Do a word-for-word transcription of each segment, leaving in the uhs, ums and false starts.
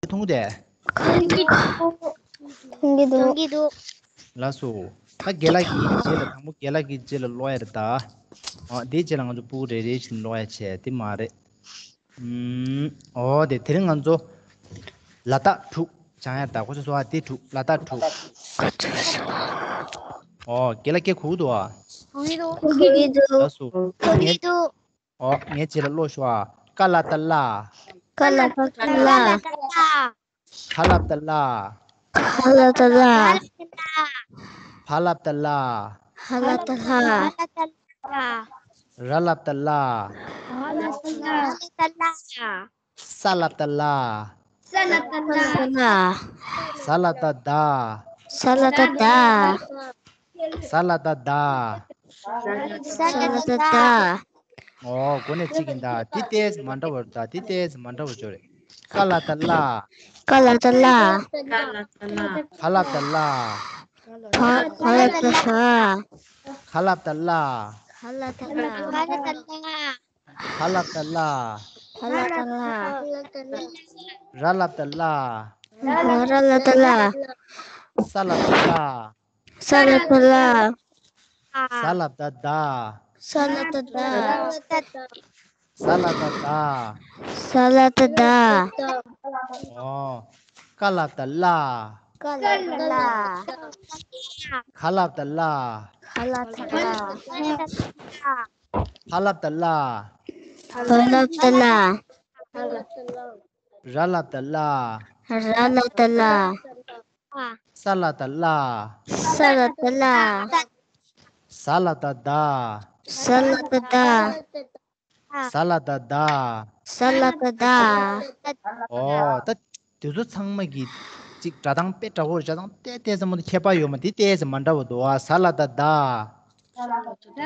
མཐོང་གི་འདུག་མཐོང་གི་འདུག་མཐོང་གི་འདུག་ལགས་སོ། ད་རྒན་ལགས་ཀྱི་རྗེས་ལ་དང་པོ་རྒན་ལགས་ཀྱི་རྗེས་ལ་ཀློག་ཡ་རེད་ད། ཨ། དེའི་རྗེས་ལ་ང་ཚོ་ཕྲུ་གུ་རེ་རེ་བཞིན་ཀློག་ཡ་བྱས་དེ་མ་རེད། ཨུམ། ཨོ་དེ་དེ་རིང་ང་ཚོ་ལ་དྭགས་འབྲུག་སྦྱང་ཡ་ད། ཁོ་ཚོ་སོ་ཨ་དེ་འབྲུག་ལ་དྭགས་འབྲུག་ཨོ་རྒན་ལགས་སྐད་གོ་གི་འདུག་ཨ། གོ་གི་འདུག་གོ་གི་འདུག་ལགས་སོ། གོ་གི་འདུག་ཨོ་ངའི་རྗེས་ལ་ཀློག་ཤོག་ཨ། ཀ་ལ་ཏ་ལ། ཀ་ལ་ཏ་ལ། ཁ་ལ་ཏ་ལ། ཁ་ལ་ཏ་ལ། བ་ལ་ཏ་ལ། བ་ལ་ཏ་ལ། ར་ལ་ཏ་ལ། ས་ལ་ཏ་ལ། ས་ལ་ཏ་ལ། ཟ་ལ་ཏ་ཟླ། ཟ་ལ་ཏ་ཟླ། ཟ་ལ་ཏ་ཟླ། ཟ་ལ་ཏ་ཟླ། ཨོ་གོ་ནས་གཅིག་ཡིན་ད། དེ་ཏོག་ཙམ་མ་འདྲ་བ་རེད་ད། དེ་ཏོག་ཙམ་མ་འདྲ་བ་ཅིག་རེད། ཀ་ལ་ཏ་ལ། ཀ་ལ་ཏ་ལ། ཁ་ལ་ཏ་ལ། ཁ་ལ་ཏ་ལ། ཁ་ལ་ཏ་ལ། ཁ་ལ་ཏ་ལ། ཁ་ལ་ཏ་ལ། བ་ལ་ཏ་ལ། བ་ལ་ཏ་ལ། ར་ལ་ཏ་ལ། ར་ལ་ཏ་ལ། ས་ལ་ཏ་ལ། ས་ལ་ཏ་ལ། ཟ་ལ་ཏ་ཟླ། ཟ་ལ་ཏ་ཟླ། ཟ་ལ་ཏ་ཟླ། ཟ་ལ་ཏ་ཟླ། ཨོ། ཀ་ལ་ཏ་ལ། ཀ་ལ་ཏ་ལ། ག་ལ་ཏ་ལ། ག་ལ་ཏ་ལ། བ་ལ་ཏ་ལ། བ་ལ་ཏ་ལ། ར་ལ་ཏ་ལ། ར་ལ་ཏ་ལ། ས་ལ་ཏ་ལ། ས་ལ་ཏ་ལ། ཟ་ལ་ཏ་ཟླ། ཟ་ལ་ཏ་ཟླ། ཟ་ལ་ཏ་ཟླ། ཟ་ལ་ཏ་ཟླ། ཨོ་ད་དེ་ཚོ་ཚང་མ་གི་ཅིག་སྒྲ་གདངས་དཔེ་འདྲ་བོ་རེད། སྒྲ་གདངས་ཏོག་ཙམ་མ་གཏོགས་ཁྱད་པར་ཡོད་མ་རེད། དེ་ཏོག་ཙམ་མ་འདྲ་བ་འདུག་ཨ། ཟ་ལ་ཏ་ཟླ། ཟ་ལ་ཏ་ཟླ།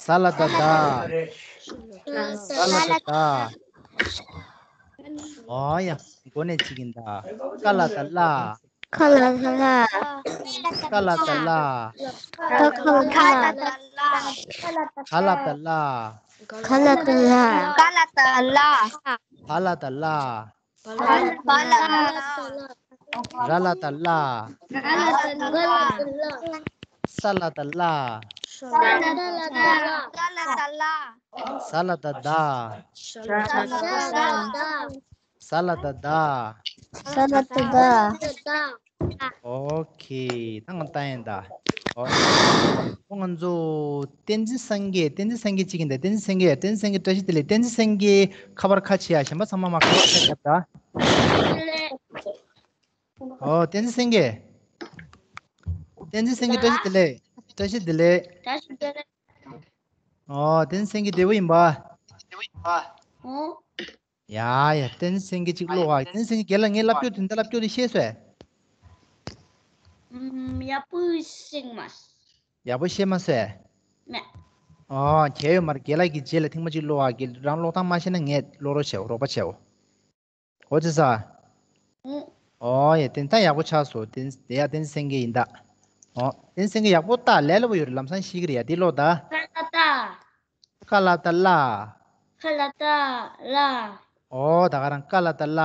ཟ་ལ་ཏ་ཟླ། ཟ་ལ་ཏ་ཟླ། ཨོ་ཡ། མགོ་ནས་གཅིག་ཡིན་ད། ཀ་ལ་ཏ་ལ། ཁ་ལ་ཏ་ལ། ཀ་ལ་ཏ་ལ། ཀ་ཁ་ལ་ཏ་ལ། ག་ལ་ཏ་ལ། ག་ལ་ཏ་ལ། བ་ལ་ཏ་ལ། བ་ལ་ཏ་ལ། ར་ལ་ཏ་ལ། ར་ལ་ཏ་ལ། ས་ལ་ཏ་ལ། ས་ལ་ཏ་ལ། ས་ལ་ཏ་ལ། ཟ་ལ་ཏ་ཟླ། ཟ་ལ་ཏ་ཟླ། ཟ་ལ་ཏ་ཟླ། ཟ་ལ་ཏ་ཟླ། ཨོ་ཁེ། ད་ང་ལྟ་ཡིན་ད། ཨོ། ཁོ་ང་ཚོ་བསྟན་འཛིན་སངས་རྒྱས། བསྟན་འཛིན་སངས་རྒྱས་གཅིག་ཡིན་ད། བསྟན་འཛིན་སངས་རྒྱས། བསྟན་འཛིན་སངས་རྒྱས་བཀྲ་ཤིས་བདེ་ལེགས། བསྟན་འཛིན་སངས་རྒྱས་ཁ་པར་ཁ་ཕྱེ་ཡ། གཞན་པ་ཚང་མ་མ་ཁ་པར་ཁ་བརྒྱབ་ད། ཨོ་བསྟན་འཛིན་སེང་གེ། བསྟན་འཛིན་སེང་གེ་བཀྲ་ཤིས་བདེ་ལེགས། བཀྲ་ཤིས་བདེ་ལེགས། བཀྲ་ཤིས་བདེ་ལེགས། ཨོ་བསྟན་འཛིན་སེང་གེ་བདེ་པོ་ཡིན་པ། ཨོ། ཡ་ཡ་བསྟན་འཛིན་སེང་གེ་གཅིག་ཀློག་ཨ། བསྟན་འཛིན་སེང་གེ་རྒན་ལགས་ངས་ལབ་རྒྱུ་དེ་འདྲ་ལབ་རྒྱུ་དེ་ཤེས་སོང་། ཨུམ། ཡག་པོ་ཤེས་མ་སོང་། ཡག་པོ་ཤེས་མ་སོང་། མེད། ཨོ་གལ་ཡོད་མ་རེད། རྒན་ལགས་ཀྱི་རྗེས་ལ་ཐེངས་མ་གཅིག་ཀློག་ཨ། རྒན་རང་ཀློག་སྟངས་མ་ཤེས་ན་ངས་ཀློག་རོགས་བྱེད། རོགས་པ་བྱེད། ཨོ་ཙི་ས། ཨུ། ཨོ་ཡ་དེ་ད་ཡག་པོ་ཆགས་སོང་། དེ་དེ་ཡ་བསྟན་འཛིན་སེང་གེ་ཡིན་ད། ཨོ་བསྟན་འཛིན་སེང་གེ་ཡག་པོ་ད་ལས་སླ་པོ་ཡོད་རེད། ལམ་སང་ཤེས་ཀྱི་རེད་ཡ། དེ་ཀློག་ད། ཀ་ལ་ཏ། ཀ་ལ་ཏ་ལ། ཀ་ལ་ཏ་ལ། ཨོ་ད་ག་རང་ཀ་ལ་ཏ་ལ།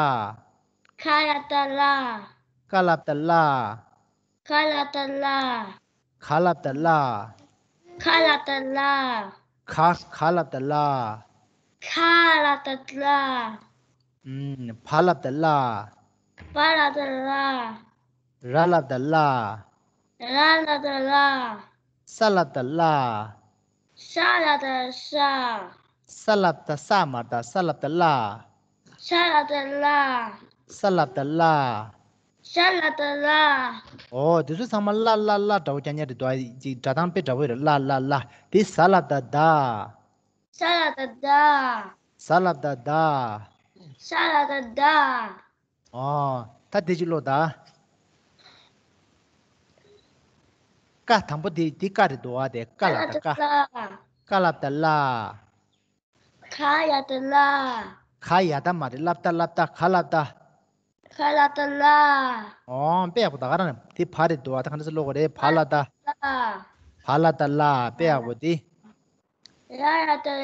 ཀ་ལ་ཏ་ལ། ཀ་ལ་ཏ་ལ། ཀ་ལ་ཏ་ལ། ག་ལ་ཏ་ལ། ག་ལ་ཏ་ལ། ག་ག་ལ་ཏ་ལ། ག་ལ་ཏ་ལ། ཨུམ། བ་ལ་ཏ་ལ། བ་ལ་ཏ་ལ། ར་ལ་ཏ་ལ། ར་ལ་ཏ་ལ། ས་ལ་ཏ་ལ། ས་ལ་ཏ་ས། ས་ལ་ཏ་ས་མ་རེད་ད། ས་ལ་ཏ་ལ། ས་ལ་ཏ་ལ། ས་ལ་ཏ་ལ། ས་ལ་ཏ་ལ། ཨོ་དེ་ཚོ་ཚང་མ་ལ་ལ་ལ་འདྲ་བོ་རྐྱང་རྐྱང་རེད་འདུག་ཨ། ཅིག་སྒྲ་གདངས་དཔེ་འདྲ་བོ་རེད། ལ་ལ་ལ། དེ་ཟ་ལ་ཏ་ཟླ། ཟ་ལ་ཏ་ཟླ། ཟ་ལ་ཏ་ཟླ། ཟ་ལ་ཏ་ཟླ། ཨོ། ད་དེ་གཅིག་ཀློག་ད། ཀ་དང་པོ་དེ་དེ་ཀ་རེད་འདུག་ཨ། དེ་ཀ་ལ་ཏ་ཀ། ཀ་ལ་ཏ་ལ། ག་ཡ་ཏ་ལ། ག་ཡ་ཏ་མ་རེད། ལ་ཏ་ལ་ཏ། ག་ལ་ཏ། ག་ལ་ཏ་ལ། ཨོ་དཔེ་ཡག་པོ། ད་ག་རང་དེ་བ་རེད་འདུག་ཨ། ད་ག་འདྲ་སེ་ཀློག་དགོས་རེད། བ་ལ་ཏ། ལ། བ་ལ་ཏ་ལ། དཔེ་ཡག་པོ་དེ། ར་ཡ་ཏ་ར།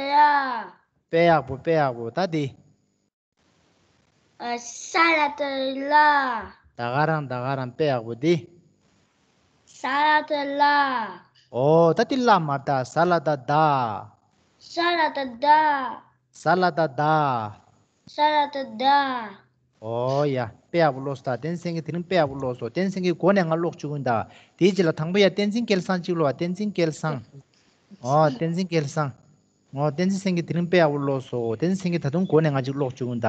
དཔེ་ཡག་པོ་དཔེ་ཡག་པོ། ད་དེ། ཨ། ས་ལ་བཏགས་སླ། ད་ག་རང་ད་ག་རང་དཔེ་ཡག་པོ་འདི། ས་ལ་བཏགས་སླ། ཨོ་ད་འདི་སླ་མ་རེད་ད། ས་ལ་བཏགས་སྡ། ས་ལ་བཏགས་སྡ། ས་ལ་བཏགས་སྡ། ས་ལ་བཏགས་སྡ། ཨོ་ཡ། དཔེ་ཡག་པོ་ཀློག་སོང་ད། བསྟན་འཛིན་སེང་གེ་དེ་རིང་དཔེ་ཡག་པོ་ཀློག་སོང་། བསྟན་འཛིན་སེང་གེ་མགོ་ནས་ང་ཀློག་བཅུག་གི་ཡིན་ད། དེའི་རྗེས་ལ་དང་པོ་ཡ་བསྟན་འཛིན་སྐལ་བཟང་གཅིག་ཀློག་ཨ། བསྟན་འཛིན་སྐལ་བཟང་། ཨོ་བསྟན་འཛིན་སྐལ་བཟང་། ཨོ་བསྟན་འཛིན་སེང་གེ་དེ་རིང་དཔེ་ཡག་པོ་ཀློག་སོང་། བསྟན་འཛིན་སེང་གེ་ད་དུང་མགོ་ནས་ང་གཅིག་ཀློག་བཅུག་གི་ཡིན་ད།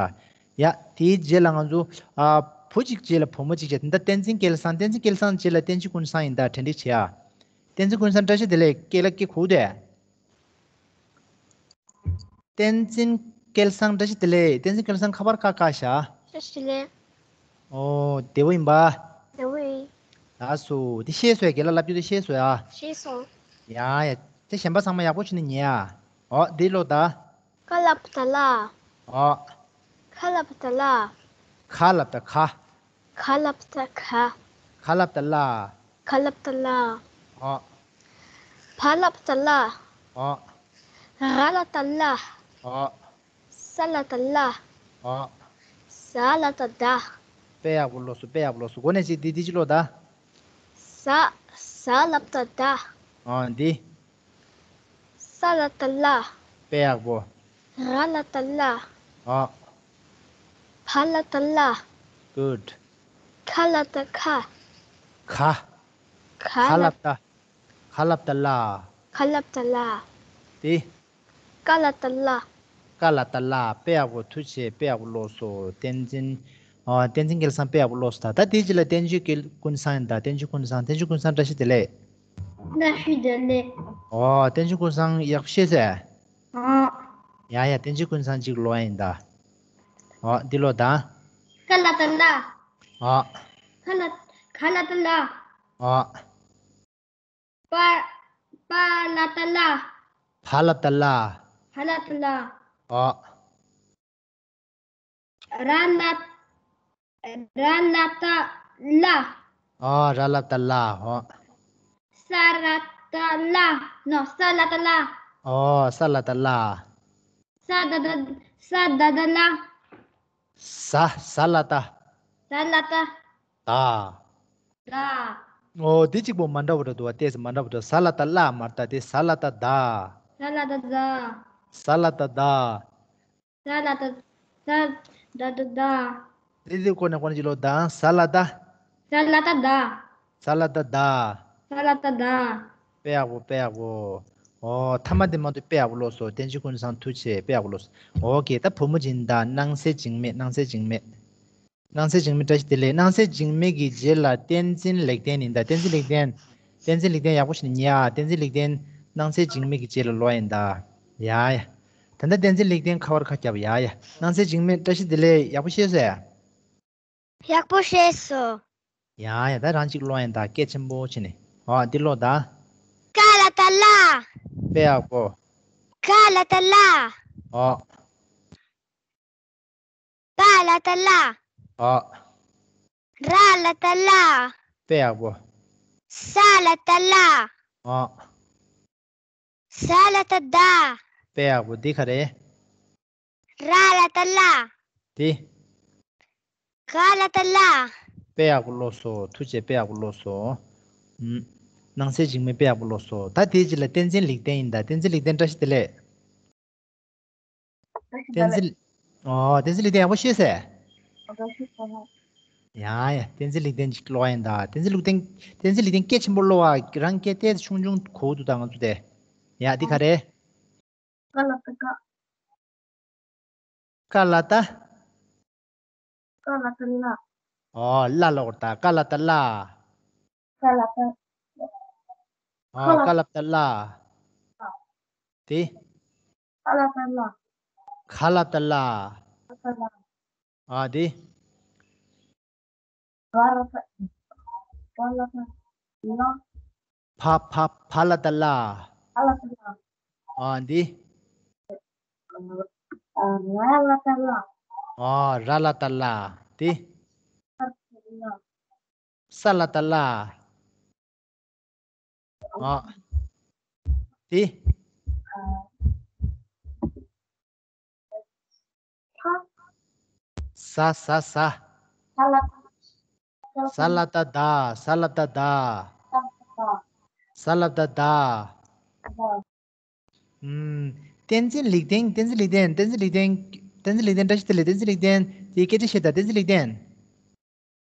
ཡ། དེའི་རྗེས་ལ་ང་ཚོ། ཨ། བུ་གཅིག་རྗེས་ལ་བུ་མོ་གཅིག་བྱས། དེ་འདྲ་བསྟན་འཛིན་སྐལ་བཟང་། བསྟན་འཛིན་སྐལ་བཟང་རྗེས་ལ་བསྟན་འཛིན་ཀུན་བཟང་ཡིན་ད། གྲ་སྒྲིག་བྱེད་ཨ། བསྟན་འཛིན་ཀུན་བཟང་བཀྲ་ཤིས་བདེ་ལེགས། སྐད་ལ་སྐད་གོ་དེ། བསྟན་འཛིན་སྐལ་བཟང་བཀྲ་ཤིས་བདེ་ལེགས། བསྟན་འཛིན་སྐལ་བཟང་ཁ་པར་ཁ་བཀག་ཤག་བཀྲ་ཤིས་བདེ་ལེགས། ཨོ་བདེ་པོ་ཡིན་པ། བདེ་པོ་ཡིན། ལགས་སོ། དེ་ཤེས་སོང་། རྒན་ལགས་ལབ་རྒྱུ་དེ་ཤེས་སོང་ཡ། ཤེས་སོང་། ཡ་ཡ། དེ་གཞན་པ་ཚང་མ་ཡག་པོ་བྱས་ནས་ཉན་ཨ། ཨོ་འདི་ཀློག་ད། ཀ་ལ་བཏགས་ཀླ། ཨོ། ཁ་ལ་བཏགས་ཁ། ཁ་ལ་བཏགས་ཁ། ག་ལ་བཏགས་ག། ག་ལ་བཏགས་གླ། ག་ལ་བཏགས་གླ། ཨོ། བ་ལ་བཏགས་བླ། ཨོ། ར་ལ་བཏགས་རླ། ཨོ། ས་ལ་བཏགས་སླ། ཨོ། ཟ་ལ་བཏགས་སྡ། དཔེ་ཡག་པོ་ཀློག་སོང་། དཔེ་ཡག་པོ་ཀློག་སོང་། མགོ་ནས་ཅིག་འདི་འདི་ཅིག་ཀློག་ད། ཟ། ཟ་ལ་བཏགས་ཟླ། ཨོ་འདི། ས་ལ་བཏགས་སླ། དཔེ་ཡག་པོ། ར་ལ་བཏགས་རླ། ཨོ། བ་ལ་བཏགས་བླ། Good། ཁ་ལ་བཏགས་ཁ། ཁ། ག་ལ་བཏགས། ག་ལ་བཏགས་གླ། ག་ལ་བཏགས་གླ། དེ། ཀ་ལ་བཏགས་ཀླ། ཀ་ལ་བཏགས་ཀླ། དཔེ་ཡག་པོ། ཐུགས་རྗེ་ཆེ། དཔེ་ཡག་པོ་ཀློག་སོང་། བསྟན་འཛིན། ཨ། བསྟན་འཛིན་སྐལ་བཟང་དཔེ་ཡག་པོ་ཀློག་སོང་ད། ད་དེའི་རྗེས་ལ་བསྟན་འཛིན་སྐལ། ཀུན་བཟང་ཡིན་ད། བསྟན་འཛིན་ཀུན་བཟང་། བསྟན་འཛིན་ཀུན་བཟང་བཀྲ་ཤིས་བདེ་ལེགས། བཀྲ་ཤིས་བདེ་ལེགས། ཨོ། བསྟན་འཛིན་ཀུན་བཟང་ཡག་པོ་ཤེས་སོང་། ཨོ། ཡ་ཡ། བསྟན་འཛིན་ཀུན་བཟང་གཅིག་ཀློག་ཡ་ཡིན་ད། ཨོ་འདི་ཀློག་ད། ཀ་ལ་བཏགས་ཀླ། ཨོ། ཁ་ལ། ག་ལ་བཏགས་གླ། ཨོ། པ། པ་ལ་བཏགས་པླ། བ་ལ་བཏགས་བླ། བ་ལ་བཏགས་བླ། ཨོ། ར་ལ། ར་ལ་བཏགས་རླ། ཨོ། ར་ལ་བཏགས་རླ། ཨོ། ས་ལ་བཏགས་སླ། No། ས་ལ་བཏགས་སླ། ཨོ། ས་ལ་བཏགས་སླ། ས་ད་བཏགས། ས་ད་བཏགས་སྡ། ཟ། ཟ་ལ་བཏགས། ཟ་ལ་བཏགས། སྡ། སྡ། ཨོ་འདི་གཅིག་པོ་མ་འདྲ་བོ་འདྲ་འདུག་བ། ཏོག་ཙམ་མ་འདྲ་བོ་འདྲ། ཟ་ལ་བཏགས་སླ་མ་རེད་ད། དེ་ཟ་ལ་བཏགས་སྡ། ཟ་ལ་བཏགས་སྡ། ཟ་ལ་བཏགས་སྡ། ཟ་ལ་བཏགས། ཟ། ད་བཏགས་སྡ། དེ་དེ་ཀོ་ནས་ཀོ་ནས་ཅིག་ཀློག་དང་། ཟ་ལ་བཏགས། ཟ་ལ་བཏགས་སྡ། ཟ་ལ་བཏགས་སྡ། ཟ་ལ་བཏགས་སྡ། དཔེ་ཡག་པོ། དཔེ་ཡག་པོ། ཨོ་མཐའ་མ་དེ་མ་གཏོགས་དཔེ་ཡག་པོ་ཀློག་སོང་། བསྟན་འཛིན་ཀུན་བཟང་ཐུགས་རྗེ་ཆེ། དཔེ་ཡག་པོ་ཀློག་སོང་། ཨོ་ཁེ། ད་བུ་མོ་ཅིག་ཡིན་ད། སྣང་གསལ་འཇིགས་མེད། སྣང་གསལ་འཇིགས་མེད། སྣང་གསལ་འཇིགས་མེད་བཀྲ་ཤིས་བདེ་ལེགས། སྣང་གསལ་འཇིགས་མེད་ཀྱི་རྗེས་ལ་བསྟན་འཛིན་ལེགས་ལྡན་ཡིན་ད། བསྟན་འཛིན་ལེགས་ལྡན། བསྟན་འཛིན་ལེགས་ལྡན་ཡག་པོ་ཞིག་ཉན་ཨ། བསྟན་འཛིན་ལེགས་ལྡན་སྣང་གསལ་འཇིགས་མེད་ཀྱི་རྗེས་ལ་ཀློག་ཡིན་ད། ཡ་ཡ། ད་ལྟ་བསྟན་འཛིན་ལེགས་ལྡན་ཁ་པར་ཁ་བརྒྱབ། ཡ་ཡ། སྣང་གསལ་འཇིགས་མེད་བཀྲ་ཤིས་བདེ་ལེགས། ཡག་པོ་ཤེས་སོང་ཡ། ཡག་པོ་ཤེས་སོང་། ཡ་ཡ། ད་རང་གཅིག་ཀློག་ཡིན་ད། སྐད་ཆེན་པོ་བྱས་ནས། ཨོ་འདི་ཀློག་ད། ཀ་ལ་བཏགས་ཀླ། དཔེ་ཡག་པོ། ག་ལ་བཏགས་གླ། ཨོ། བ་ལ་བཏགས་བླ། ཨོ། ར་ལ་བཏགས་རླ། དཔེ་ཡག་པོ། ས་ལ་བཏགས་སླ། ཨོ། ཟ་ལ་བཏགས་སྡ། དཔེ་ཡག་པོ། འདི་ག་རེ། ར་ལ་བཏགས་རླ། འདི། ག་ལ་བཏགས་གླ། དཔེ་ཡག་པོ་ཀློག་སོང་། ཐུགས་རྗེ་ཆེ། དཔེ་ཡག་པོ་ཀློག་སོང་། ཨུམ། སྣང་གསལ་འཇིགས་མེད་དཔེ་ཡག་པོ་ཀློག་སོང་། ད་དེའི་རྗེས་ལ་བསྟན་འཛིན་ལེགས་ལྡན་ཡིན་ད། བསྟན་འཛིན་ལེགས་ལྡན་བཀྲ་ཤིས་བདེ་ལེགས། བསྟན་འཛིན། ཨོ་བསྟན་འཛིན་ལེགས་ལྡན་ཡག་པོ་ཤེས་སོང་། ཡ་ཡ། བསྟན་འཛིན་ལེགས་ལྡན་ཅིག་ཀློག་ཡིན་ད། བསྟན་འཛིན་ལེགས་ལྡན། བསྟན་འཛིན་ལེགས་ལྡན་སྐད་ཆེན་པོ་ཀློག་ཨ། རང་སྐད་ཏོག་ཙམ་ཆུང་ཆུང་གོ་འདུག་ད་ང་ཚོ་དེ། ཡ་འདི་ག་རེ། ཀ་ལ་བཏགས་ཀ། ཀ་ལ་བཏགས། ཀ་ལ་བཏགས་ཀླ། ཨོ་ཀླ་ལ་ཀློག་ད། ཀ་ལ་བཏགས་ཀླ། ཀ་ལ་བཏགས། ཨོ་ཀ་ལ་བཏགས་ཀླ། དེ། ག་ལ་བཏགས་གླ། ག་ལ་བཏགས་གླ། ག་ལ་བཏགས་གླ། ཨ་འདི། བ་ལ་བཏགས། བ་ལ་བཏགས་གླ། བ་བ་བ་ལ་བཏགས་བླ། བ་ལ་བཏགས་བླ། ཨ་འདི། ཨ་ར་ལ་བཏགས་རླ། ཨ་ར་ལ་བཏགས་རླ། འདི། ས་ལ་བཏགས་སླ། ས་ལ་བཏགས་སླ། ཨ། དེ། ཨ། ས། ཟ་ཟ་ཟ། ས་ལ། ས་ལ་བཏགས་སྡ། ས་ལ་བཏགས་སྡ། ས་ལ་བཏགས་སྡ། ཨུམ། བསྟན་འཛིན་ལེགས་ལྡན། བསྟན་འཛིན་ལེགས་ལྡན། བསྟན་འཛིན་ལེགས་ལྡན། བསྟན་འཛིན་ལེགས་ལྡན། བཀྲ་ཤིས་བདེ་ལེགས། བསྟན་འཛིན་ལེགས་ལྡན། དེ་སྐད་ཆ་བཤད་དང་། བསྟན་འཛིན་ལེགས་ལྡན།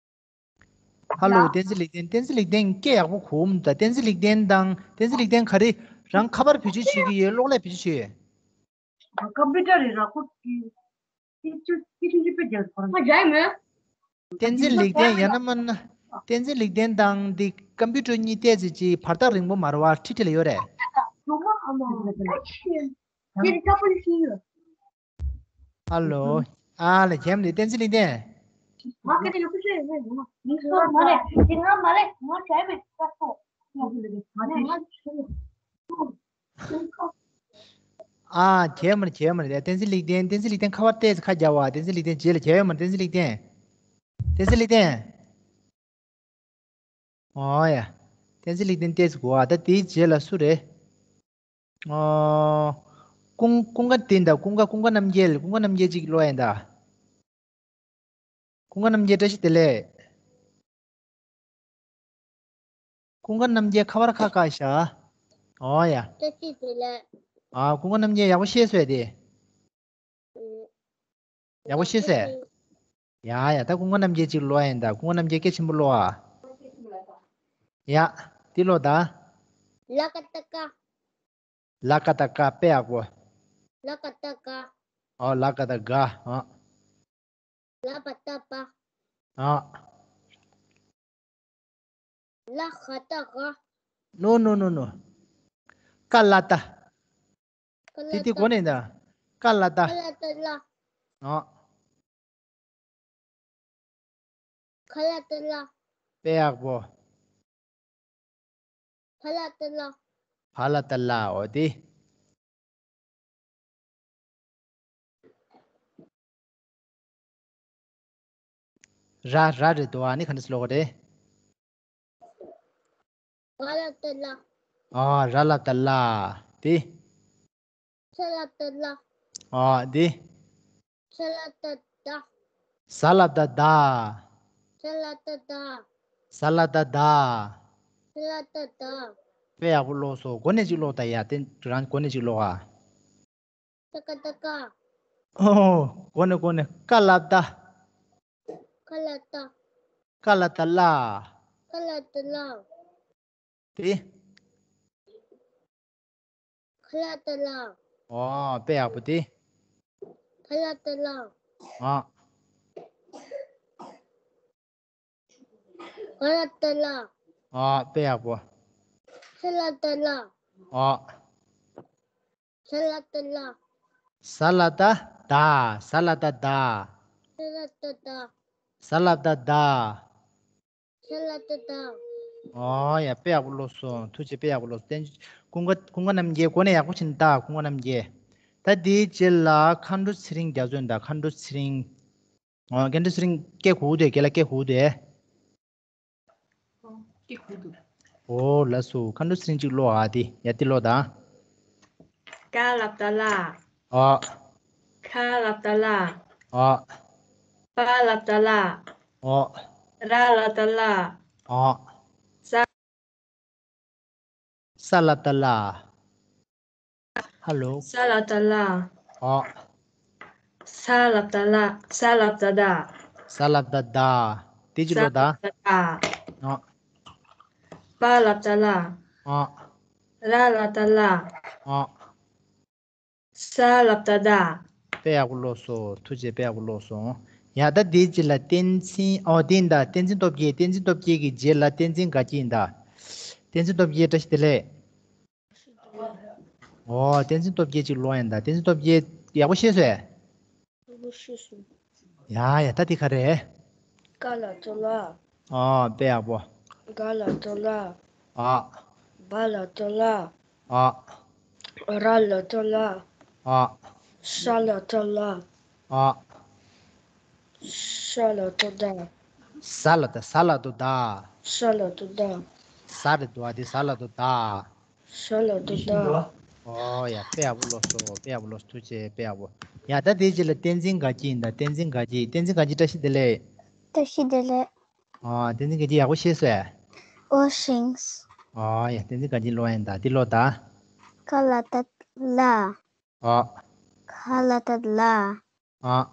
ཧ་ལོ། ཡ། བསྟན་འཛིན་ལེགས་ལྡན། བསྟན་འཛིན་ལེགས་ལྡན་སྐད་ཡག་པོ་གོ་མི་འདུག་བསྟན་འཛིན་ལེགས་ལྡན་དང་། བསྟན་འཛིན་ལེགས་ལྡན་ག་རེ། རང་ཁ་པར་བེད་སྤྱོད་བྱེད་ཀྱི་ཡོད། གློག་ཀླད་བེད་སྤྱོད་བྱེད་ཡོད། ཀམ་པུ་ཊར་རེད། ར་ཁོ་ཀི་ཀི་ཆུ་ཀི་ཆུང་ཆུང་པོ་རྒྱག་གོ་ར། ཨ་ཡ་མེ། བསྟན་འཛིན་ལེགས་ལྡན་ཡང་ན་མིན་ན། བསྟན་འཛིན་ལེགས་ལྡན་དང་འདི་ཀམ་པུ་ཊར་གཉིས་བལྟས་ཚེ་ཅིག་བར་ཐག་རིང་པོ་མ་རེད་བ། འཁྲིས་འཁྲིས་ལ་ཡོད་རེད། ཧ་ལོ། ཨ་ལ་གྱེམ་ནི་བསྟན་འཛིན་ལེགས་ལྡན། མ་སྐད་ཡོད་ཁུ་ཤེས་ཡོད་མ་རེད། དེ་ང་མ་རེད། ང་བྱས་མེད་ཀ་ཁོ། ཨ་གྱེམ་མ་རེད། གྱེམ་མ་རེད། བསྟན་འཛིན་ལེགས་ལྡན། བསྟན་འཛིན་ལེགས་ལྡན་ཁ་པར་བལྟས་ཚེ་ཁ་རྒྱག་བ། བསྟན་འཛིན་ལེགས་ལྡན་རྗེས་ལ་གྱེམ་ཡོད་མ་རེད། བསྟན་འཛིན་ལེགས་ལྡན། བསྟན་འཛིན་ལེགས་ལྡན། ཨོ་ཡ། བསྟན་འཛིན་ལེགས་ལྡན་བལྟས་ཚེ་གོ་བ། ད་དེའི་རྗེས་ལ་སུ་རེད། ཨོ། ཀུན་ཀུན་དགའ་དེ་འདྲ། ཀུན་དགའ། ཀུན་དགའ་རྣམ་རྒྱལ། ཀུན་དགའ་རྣམ་རྒྱལ་ཅིག་ཀློག་ཡ་ཡིན་ད། ཀུན་དགའ་རྣམ་རྒྱལ་བཀྲ་ཤིས་བདེ་ལེགས། ཀུན་དགའ་རྣམ་རྒྱལ་ཁ་པར་ཁ་བཀག་ཤག་ཨོ་ཡ། བཀྲ་ཤིས་བདེ་ལེགས། ཨ། ཀུན་དགའ་རྣམ་རྒྱལ་ཡག་པོ་ཤེས་སོང་དེ། ཨུ། ཡག་པོ་ཤེས་སོང་། ཡ་ཡ། ད་ཀུན་དགའ་རྣམ་རྒྱལ་ཅིག་ཀློག་ཡ་ཡིན་ད། ཀུན་དགའ་རྣམ་རྒྱལ་སྐད་ཆེན་པོ་ཀློག་ཨ། ཡ། འདི་ཀློག་ད། ལ་ཀ་བཏགས་ཀ། ལ་ཀ་བཏགས་ཀ། དཔེ་ཡག་པོ། ལ་ཀ་བཏགས་ཀ། ཨོ། ལ་ཀ་བཏགས་ཀ། ཨོ། ལ་བ་བཏགས་པ། ཨོ། ལ་ཧ་བཏགས་ཧ། ནོ་ནོ་ནོ་ནོ། ཀ་ལ་བཏགས། ཀ་ལ་བཏགས། དེ་དེ་གོ་ནས་ད། ཀ་ལ་བཏགས། ཀ་ལ་བཏགས་ཀླ། ཨོ། ཁ་ལ་བཏགས་ལྷ། དཔེ་ཡག་པོ། ཕ་ལ་བཏགས་ཕླ། ཕ་ལ་བཏགས་ཕླ། འོ་དེ། ར་ར་རེད་དོ། ཨ་ནི་ག་འདྲ་སེ་ཀློག་གི་རེད། བ་ལ་བཏགས་བླ། ཨ། ར་ལ་བཏགས་རླ། དེ། ས་ལ་བཏགས་སླ། ཨ། དེ། ས་ལ་བཏགས་སྡ། ས་ལ་བཏགས་སྡ། ས་ལ་བཏགས་སྡ། ས་ལ་བཏགས་སྡ། ས་ལ་བཏགས་སྡ། དཔེ་ཡག་པོ་ཀློག་སོང་། གོ་ནས་ཅིག་ཀློག་ད་ཡ། དེ་རང་གོ་ནས་ཅིག་ཀློག་ཨ། ཏ་ཀ་བཏགས་ཀ། ཨོ། གོ་ནས་གོ་ནས། ཀ་ལ་བཏགས། ཁ་ལ་བཏགས། ཀ་ལ་བཏགས་ཀླ། ཀ་ལ་བཏགས་ཀླ། དེ། ཁ་ལ་བཏགས་ཁླ། ཨོ། དཔེ་ཡག་པོ་དེ། ཕ་ལ་བཏགས་ཕླ། ཨོ། ག་ལ་བཏགས་གླ། ཨོ། དཔེ་ཡག་པོ། ས་ལ་བཏགས་སླ། ཨོ། ས་ལ་བཏགས་སླ། ས་ལ་བཏགས་སྡ། ས་ལ་བཏགས་སྡ། ས་ལ་བཏགས་སྡ། ས་ལ་བཏགས་སྡ། ས་ལ་བཏགས་སྡ། ཨོ་ཡ། དཔེ་ཡག་པོ་ཀློག་སོང་། ཐུགས་རྗེ། དཔེ་ཡག་པོ་ཀློག་སོང་། བསྟན། ཀུན་དགའ། ཀུན་དགའ་རྣམ་རྒྱལ་གོ་ནས་ཡག་པོ་བྱས་ནས་ལྟ། ཀུན་དགའ་རྣམ་རྒྱལ། ད་དེའི་རྗེས་ལ་མཁའ་འགྲོ་ཚེ་རིང་རྒྱ་མཚོ་ཡིན་ད། མཁའ་འགྲོ་ཚེ་རིང་། ཨོ། མཁའ་འགྲོ་ཚེ་རིང་སྐད་གོ་གི་འདུག་རྒན་ལགས་སྐད་གོ་གི་འདུག་ཨོ། ལགས་སོ། མཁའ་འགྲོ་ཚེ་རིང་ཅིག་ཀློག་ཨ། དེ་ཡ། དེ་ཀློག་དང་། ཀ་ལ་བཏགས་ཀླ། ཨོ། ཁ་ལ་བཏགས་ཁླ། ཨོ། པ་ལ་བཏགས་པླ། ཨོ། ར་ལ་བཏགས་རླ། ཨོ། ས། ས་ལ་བཏགས་སླ། ཧ་ལོ། ས་ལ་བཏགས་སླ། ཨོ། ས་ལ་བཏགས་སླ། ས་ལ་བཏགས་སྡ། ས་ལ་བཏགས་སྡ། དེ་ཅིག་ཀློག་དང་། ས་ལ་བཏགས་སྡ། ཨོ། པ་ལ་བཏགས་པླ། ཨོ། ར་ལ་བཏགས་རླ། ཨོ། ས་ལ་བཏགས་སྡ། དཔེ་ཡག་པོ་ཀློག་སོང་། ཐུགས་རྗེ། དཔེ་ཡག་པོ་ཀློག་སོང་། ཡ། ད་དེའི་རྗེས་ལ་བསྟན་འཛིན། ཨོ། དེ་ཡིན་ད། བསྟན་འཛིན་སྟོབས་རྒྱས། བསྟན་འཛིན་སྟོབས་རྒྱས་ཀྱི་རྗེས་ལ་བསྟན་འཛིན་དགའ་སྐྱིད་ཡིན་ད། བསྟན་འཛིན་སྟོབས་རྒྱས་བཀྲ་ཤིས་བདེ་ལེགས། ཨོ། བསྟན་འཛིན་སྟོབས་རྒྱས་ཅིག་ཀློག་ཡིན་ད། བསྟན་འཛིན་སྟོབས་རྒྱས་ཡག་པོ་ཤེས་སོང་ངས། ཡག་པོ་ཤེས་སོང་། ཡ་ཡ། ད་དེ་ག་རེ། ཀ་ལ་བཏགས་ཀླ། ཨོ། དཔེ་ཡག་པོ། ག་ལ་བཏགས་གླ། ཨོ། བ་ལ་བཏགས་བླ། ཨོ། ར་ལ་བཏགས་རླ། ཨོ། ས་ལ་བཏགས་སླ། ཨོ། ས་ལ་བཏགས་སྡ། ས་ལ་བཏགས། ས་ལ་བཏགས་སྡ། ས་ལ་བཏགས་སྡ། ས་རེད་འདུག་ཨ། དེ་ས་ལ་བཏགས་སྡ། ས་ལ་བཏགས་སྡ། ཨོ་ཡ། དཔེ་ཡག་པོ་ཀློག་སོང་། དཔེ་ཡག་པོ་ཀློག་སོང་། ཐུགས་རྗེ་ཆེ། དཔེ་ཡག་པོ། ཡ་ད་དེའི་རྗེས་ལ་བསྟན་འཛིན་དགའ་སྐྱིད་ཡིན་ད། བསྟན་འཛིན་དགའ་སྐྱིད། བསྟན་འཛིན་དགའ་སྐྱིད་བཀྲ་ཤིས་བདེ་ལེགས། བཀྲ་ཤིས་བདེ་ལེགས། ཨ། བསྟན་འཛིན་དགའ་སྐྱིད་ཡག་པོ་ཤེས་སོང་ཨེ། ཨོ་ཤིང་། ཨ་ཡ། བསྟན་འཛིན་དགའ་སྐྱིད་ཀློག་ཡིན་ད། འདི་ཀློག་ད། ཀ་ལ་ཏ་ལ། ཨ། ཁ་ལ་ཏ་ལ། ཨ།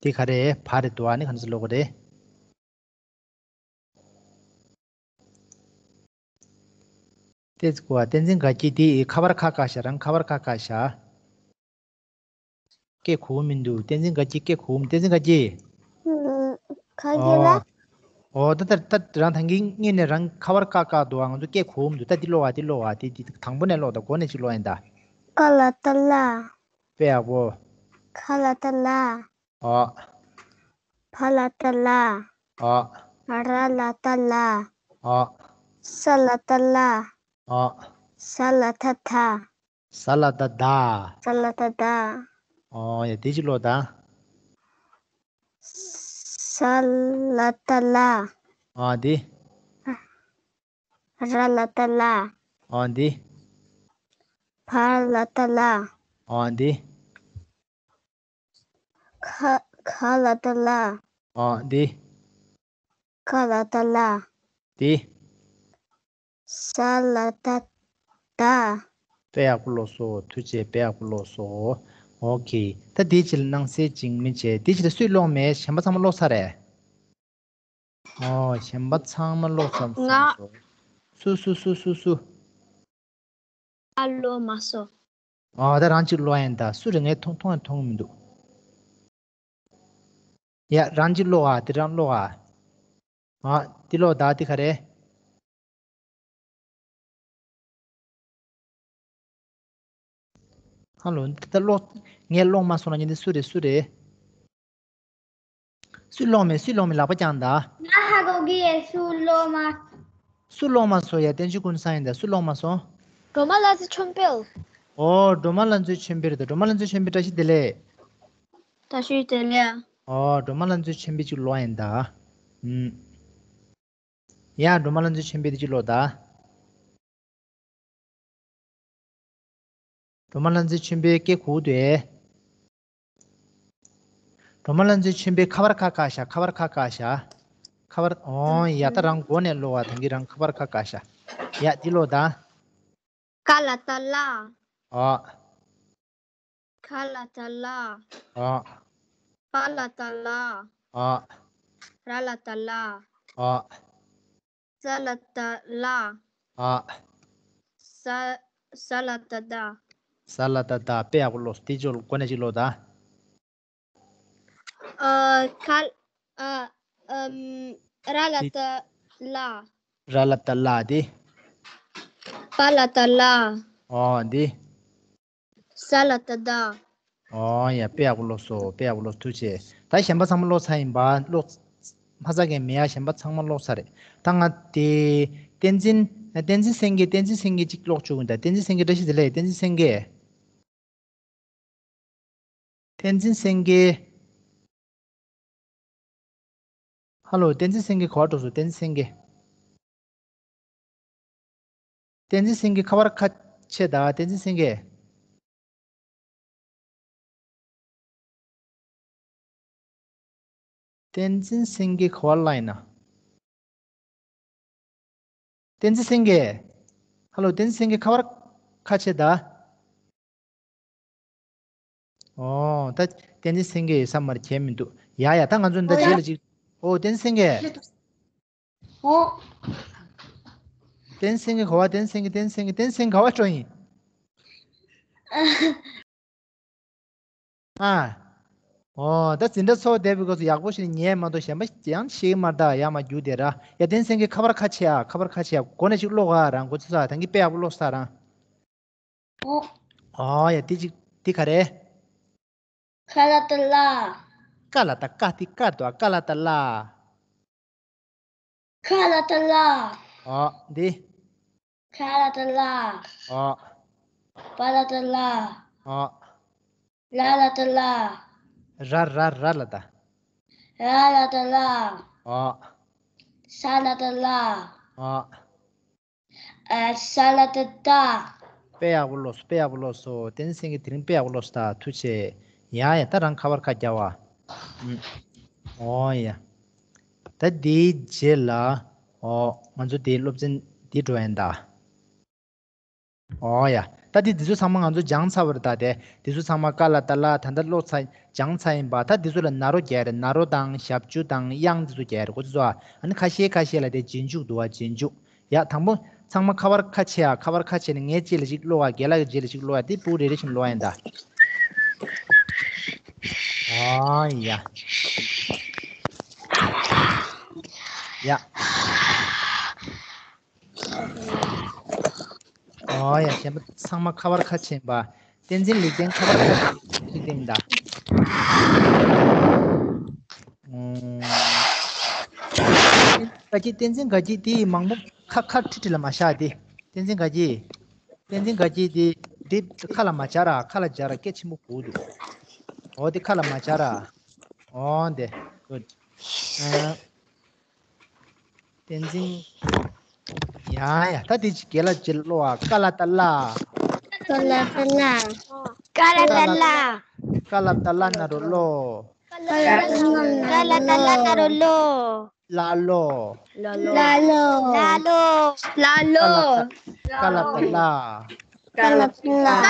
དེ་ག་རེ་བ་རེད་འདུག་ཨ་ནི་ག་ནས་ཀློག་གི་རེད། ཏེ་ཙི་གོ་བ་བསྟན་འཛིན་དགའ་སྐྱིད་དེ་ཁ་བར་ཁ་བཀག་ཤག་རང་ཁ་བར་ཁ་བཀག་ཤག་སྐད་གོ་གི་མི་འདུག་བསྟན་འཛིན་དགའ་སྐྱིད་སྐད་གོ་གི་མི། བསྟན་འཛིན་དགའ་སྐྱིད། ཁ་སྐྱིད་ལ། ཨོ། ད་ད་ད་རང་ད་གིན་སྔོན་ནས་རང་ཁ་བར་བཀག་བཀག་འདུག་ཨ། ང་ཚོ་སྐད་གོ་གི་མི་འདུག་ད་འདི་ཀློག་ཨ། འདི་ཀློག་ཨ། འདི་འདི་དང་པོ་ནས་ཀློག་ད། འགོ་ནས་ཅིག་ཀློག་ཡིན་ད། ཀ་ལ་ཏ་ལ། དཔེ་ཡག་པོ། ཁ་ལ་ཏ་ལ། ཨོ། ཕ་ལ་ཏ་ལ། ཨོ། ར་ལ་ཏ་ལ། ཨོ། ས་ལ་ཏ་ལ། ཨོ། ས་ལ་ཏ་ད། ས་ལ་ཏ་ད། ས་ལ་ཏ་ད། ཨོ་ཡ། དེ་ཅིག་ཀློག་ད། ས་ལ་ཏ་ལ། ཨོ་དེ། ར་ལ་ཏ་ལ། ཨོ་དེ། ཕ་ལ་ཏ་ལ། ཨོ་དེ། ཁ་ཁ་ལ་ཏ་ལ། ཨོ་དེ། ཀ་ལ་ཏ་ལ། དེ། ས་ལ་ཏ་ད། དཔེ་ཡག་པོ་ཀློག་སོང་། ཐུགས་རྗེ་ཆེ། དཔེ་ཡག་པོ་ཀློག་སོང་། ཨོ་ཁེ། ད་དེའི་རྗེས་ལ་སྣང་གསལ་འཇིགས་མེད་བྱས། དེའི་རྗེས་ལ་སུས་ཀློག་མེད། གཞན་པ་ཚང་མ་ཀློག་ཚར་རེད། ཨོ། གཞན་པ་ཚང་མ་ཀློག་ཚར་སོང་། ང་། སུ་སུ་སུ་སུ་སུ། ཨ། ཀློག་མ་སོང་། ཨ། ད་རང་གཅིག་ཀློག་ཡིན་ད། སུ་རེད། ངས་མཐོང་མཐོང་ཡང་མཐོང་གི་མི་འདུག་ཡ། རང་གཅིག་ཀློག་ཨ། དེ་རང་ཀློག་ཨ། ཨ། དེ་ཀློག་ད། དེ་ག་རེད། ཧ་ལོ། ད་ཀློག་ངས་ཀློག་མ་སོང་ན་ཉིན་དེ་སུ་རེད། སུ་རེད། སུས་ཀློག་མེད། སུས་ཀློག་མེད། ལག་པ་བརྐྱངས་ད། ང་ཧ་གོ་གི་ཡོད། སུ་ཀློག་མ། སུ་ཀློག་མ་སོང་། ཡ། བསྟན་ཆོས་ཀུན་བཟང་ཡིན་ད། སུ་ཀློག་མ་སོང་། སྒྲོལ་མ་ལྷ་མཛེས་ཆོས་འཕེལ། ཨོ། སྒྲོལ་མ་ལྷ་མཛེས་ཆོས་འཕེལ་རེད་ད། སྒྲོལ་མ་ལྷ་མཛེས་ཆོས་འཕེལ། བཀྲ་ཤིས་བདེ་ལེགས། བཀྲ་ཤིས་བདེ་ལེགས། ཨོ། སྒྲོལ་མ་ལྷ་མཛེས་ཆོས་འཕེལ་ཅིག་ཀློག་ཡིན་ད། ཨུམ། ཡ། སྒྲོལ་མ་ལྷ་མཛེས་ཆོས་འཕེལ་དེ་ཅིག་ཀློག་ད། སྒྲོལ་མ་ལྷ་མཛེས་ཆོས་འཕེལ་སྐད་གོ་འདུག་ཨེ། སྒྲོལ་མ་ལྷ་མཛེས་ཆོས་འཕེལ་ཁ་བར་ཁ་བཀག་ཤག་ཁ་བར་ཁ་བཀག་ཤག་ཁ་བར། ཨོ་ཡ། ད་རང་མགོ་ནས་ཀློག་ཨ། ད་གིན་རང་ཁ་བར་ཁ་བཀག་ཤག་ཡ། འདི་ཀློག་ད། ཀ་ལ་ཏ་ལ། ཨོ། ཁ་ལ་ཏ་ལ། ཨོ། པ་ལ་ཏ་ལ། ཨོ། ར་ལ་ཏ་ལ། ཨོ། ཙ་ལ་ཏ་ལ། ཨོ། ས་ས་ལ་ཏ་ད། ས་ལ་ཏ་ད། དཔེ་ཡག་པོ་ཀློག་སོང་། དེ་ཅོ་ལ་གོ་ནས་ཅིག་ཀློག་ད། ཨ། ཁ། ཨ། ཨམ། ར་ལ་ཏ་ལ། ར་ལ་ཏ་ལ་དེ། པ་ལ་ཏ་ལ། ཨོ་དེ། ས་ལ་ཏ་ད། ཨོ་ཡ། དཔེ་ཡག་པོ་ཀློག་སོང་། དཔེ་ཡག་པོ་ཀློག་ཐུགས་རྗེ་ཆེ། ད་གཞན་པ་ཚང་མ་ཀློག་ཚར་ཡིན་པ། ཀློག་མ་ཚར་མཁན་མེད་ཡ། གཞན་པ་ཚང་མ་ཀློག་ཚར་རེད། ད་ང་དེ། བསྟན་འཛིན། བསྟན་འཛིན་སེང་གེ། བསྟན་འཛིན་སེང་གེ་གཅིག་ཀློག་བཅུག་གི་ཡིན་ད། བསྟན་འཛིན་སེང་གེ། བཀྲ་ཤིས་བདེ་ལེགས། བསྟན་འཛིན་སེང་གེ། བསྟན་འཛིན་སེང་གེ། ཧ་ལོ། བསྟན་འཛིན་སེང་གེ་ག་པར་འགྲོ་སོང་། བསྟན་འཛིན་སེང་གེ། བསྟན་འཛིན་སེང་གེ་ཁ་བར་ཁ་ཕྱེ་ད། བསྟན་འཛིན་སེང་གེ། བསྟན་འཛིན་སེང་གེ་ག་པར་ལ་ཡིན་ན། བསྟན་འཛིན་སེང་གེ། ཧ་ལོ། བསྟན་འཛིན་སེང་གེ་ཁ་བར་ཁ་ཕྱེ་ད། ཨོ། ད་བསྟན་འཛིན་སེང་གེ་ཡོད་ས་མ་རེད། གལ་མི་འདུག་ཡ་ཡ། ད་ང་ཚོ་འདི་ཨོ་ཡ། རྗེས་ལ་ཅིག་ཨོ། བསྟན་འཛིན་སེང་གེ། ཨོ། བསྟན་འཛིན་སེང་གེ་ག་པར། བསྟན་འཛིན་སེང་གེ། བསྟན་འཛིན་སེང་གེ། བསྟན་འཛིན་སེང་གེ་ག་པར་འགྲོ་ཡིན། ཨ། ཨོ། ད་འཛིན་གྲྭ་ཚོགས་བསྡད་པའི་སྐབས་སུ་ཡག་པོ་ཞིག་ཉན་མ་གཏོགས་གཞན་པ་ཡང་ཤེས་ཀྱི་མ་རེད་ད། ཡར་མར་རྒྱུགས་བསྡད་ར། ཡ། བསྟན་འཛིན་སེང་གེ་ཁ་བར་ཁ་ཕྱེ་ཨ། ཁ་བར་ཁ་ཕྱེ་ཨ། གོ་ནས་ཅིག་ཀློག་ཨ། རང་གོ་ཚོད་ས། ད་གིན་དཔེ་ཡག་པོ་ཀློག་ས་རང་། ཨོ། ཨོ་ཡ། དེ་ཅིག་དེ་ག་རེ། ཁ་ལ་ཏ་ལ། ཀ་ལ་ཏ། ཀ་དེ་ཀ་འདུག་ཨ། ཀ་ལ་ཏ་ལ། ཁ་ལ་ཏ་ལ། ཨོ། འདི། ཁ་ལ་ཏ་ལ། ཨོ། པ་ལ་ཏ་ལ། ཨོ། ལ་ལ་ཏ་ལ། ར་ར་ར་ལ་ཏ། ར་ལ་ཏ་ལ། ཨོ། ས་ལ་ཏ་ལ། ཨོ། ཨ། ས་ལ་ཏ་ད། དཔེ་ཡག་པོ་ཀློག་སོང་། དཔེ་ཡག་པོ་ཀློག་སོང་། བསྟན་འཛིན་སེང་གེ་དེ་རིང་དཔེ་ཡག་པོ་ཀློག་སོང་། ད་ཐུགས་རྗེ་ཆེ། ཡ་ཡ། ད་རང་ཁ་པར་ཁ་རྒྱག་པ། ཨུམ། ཨོ་ཡ། ད་དེའི་རྗེས་ལ། ཨོ། ང་ཚོ་དེའི་སློབ་ཚན་འདི་འགྲོ་ཡིན་ད། ཨོ་ཡ། ད་དེ་འདི་ཚོ་ཚང་མ་ང་ཚོ་སྦྱངས་ཚར་བ་རེད། ད་དེ་འདི་ཚོ་ཚང་མ་ཀ་ལ་ཏ་ལ་ད་ལྟ་ཀློག་ཚར། སྦྱངས་ཚར་ཡིན་པ། ད་འདི་ཚོ་ལ་ན་རོ་རྒྱག་རེད། ན་རོ་དང་ཞབས་ཀྱུ་དང་དབྱངས་འདི་ཚོ་རྒྱག་རེད། གོ་ཚོད་ཚོ་ཨ། ཨ་ནི་ཁ་ཤས་ཁ་ཤས་ལ་དེ་རྗེས་འཇུག་འདུག་བ། རྗེས་འཇུག་ཡ། དང་པོ་ཚང་མ་ཁ་པར་ཁ་ཕྱེ་ཨ། ཁ་པར་ཁ་ཕྱེ་ནས་ངའི་རྗེས་ལ་ཅིག་ཀློག་ཨ། རྒན་ལགས་ཀྱི་རྗེས་ལ་ཅིག་ཀློག་ཨ། དེ་ཕྲུ་གུ་རེ་རེ་བཞིན་ཀློག་ཡིན་ད། ཨོ་ཡ། ཡ། ཨོ་ཡ། གཞན་པ་ཚང་མ་ཁ་པར་ཁ་ཕྱེ་ཡིན་པ། བསྟན་འཛིན་ལེགས་ལྡན་ཁ་པར་ཁ་ཕྱེ་ཡིན་ད། ཨུམ། དགའ་སྐྱིད། བསྟན་འཛིན་དགའ་སྐྱིད་དེ་མང་པོ་ཁ་ཁ་ཁྲི་ཁྲི་ལ་མ་བཞག་དེ། བསྟན་འཛིན་དགའ་སྐྱིད། བསྟན་འཛིན་དགའ་སྐྱིད་དེ་དེ་ཁ་ལ་མ་སྦྱར་ར། ཁ་ལ་སྦྱར་ར་སྐད་ཆེན་པོ་གོ་འདུག་ཨོ་དེ་ཁ་ལ་མ་སྦྱར་ར། ཨོ་དེ། གུཌ། ཨ། བསྟན་འཛིན། ཡ་ཡ། ད་དེ་ཅིག་རྒན་ལགས་རྗེས་ལ་ཀློག་ཨ། ཀ་ལ་ཏ་ལ། ཀ་ལ་ཏ་ལ། ཀ་ལ་ཏ་ལ། ཀ་ལ་ཏ་ལ་ན་རོ་ཀློ། ཀ་ལ་ཏ་ལ་ན་རོ་ཀློ། ཀླ་ཀློ། ཀླ་ཀློ། ཀླ་ཀློ། ཀ་ལ་ཏ། ཀ་ལ་ཏ་ལ། ཀ་ལ་ཏ་ལ།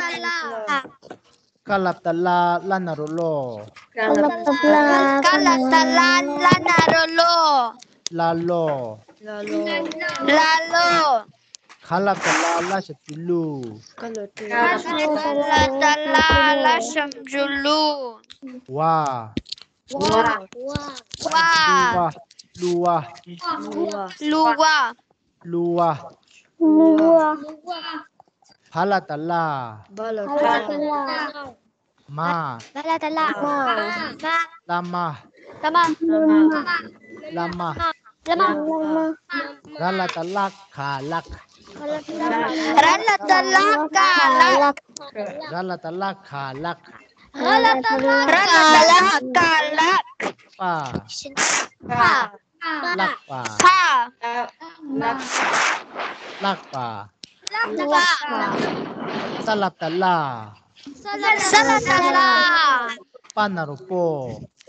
ཀ་ལ་ཏ་ལ། ཀ་ལ་ཏ་ལ་ལ་ན་རོ་ཀློ། ཀ་ལ་ཏ་ལ། ཀ་ལ་ཏ་ལ་ལ་ན་རོ་ཀློ། ཀླ་ཀློ། ཀླ་ཀློ། ག་ལ་ག་ལ་གླ་ཞབས་ཀྱུ་གླུ། ག་ལ་ག་ལ་གླ་ཞབས་ཀྱུ་གླུ། བ། བ། བ། བླུ་བ། བླུ་བ། བླུ་བ། བླུ་བ། བླུ་བ། བ་ལ་ད་བླ། བ་ལ་ད་བླ། མ། བ་ལ་ད་བླ། མ། བླ་མ། བླ་མ། བླ་མ། བླ་མ། ར་ལ་ད་བླ་ག་ལག། ར་ལ་ད་བླ་ག་ལག། ར་ལ་ད་བླ་ག་ལག། ར་ལ་ད་བླ་ག་ལག། པ། པ། བླག་པ། བ། བླག་པ། བླག་པ། ས་ལ་ད་བླ། ས་ལ་ད་བླ། པ་ན་རོ་པོ།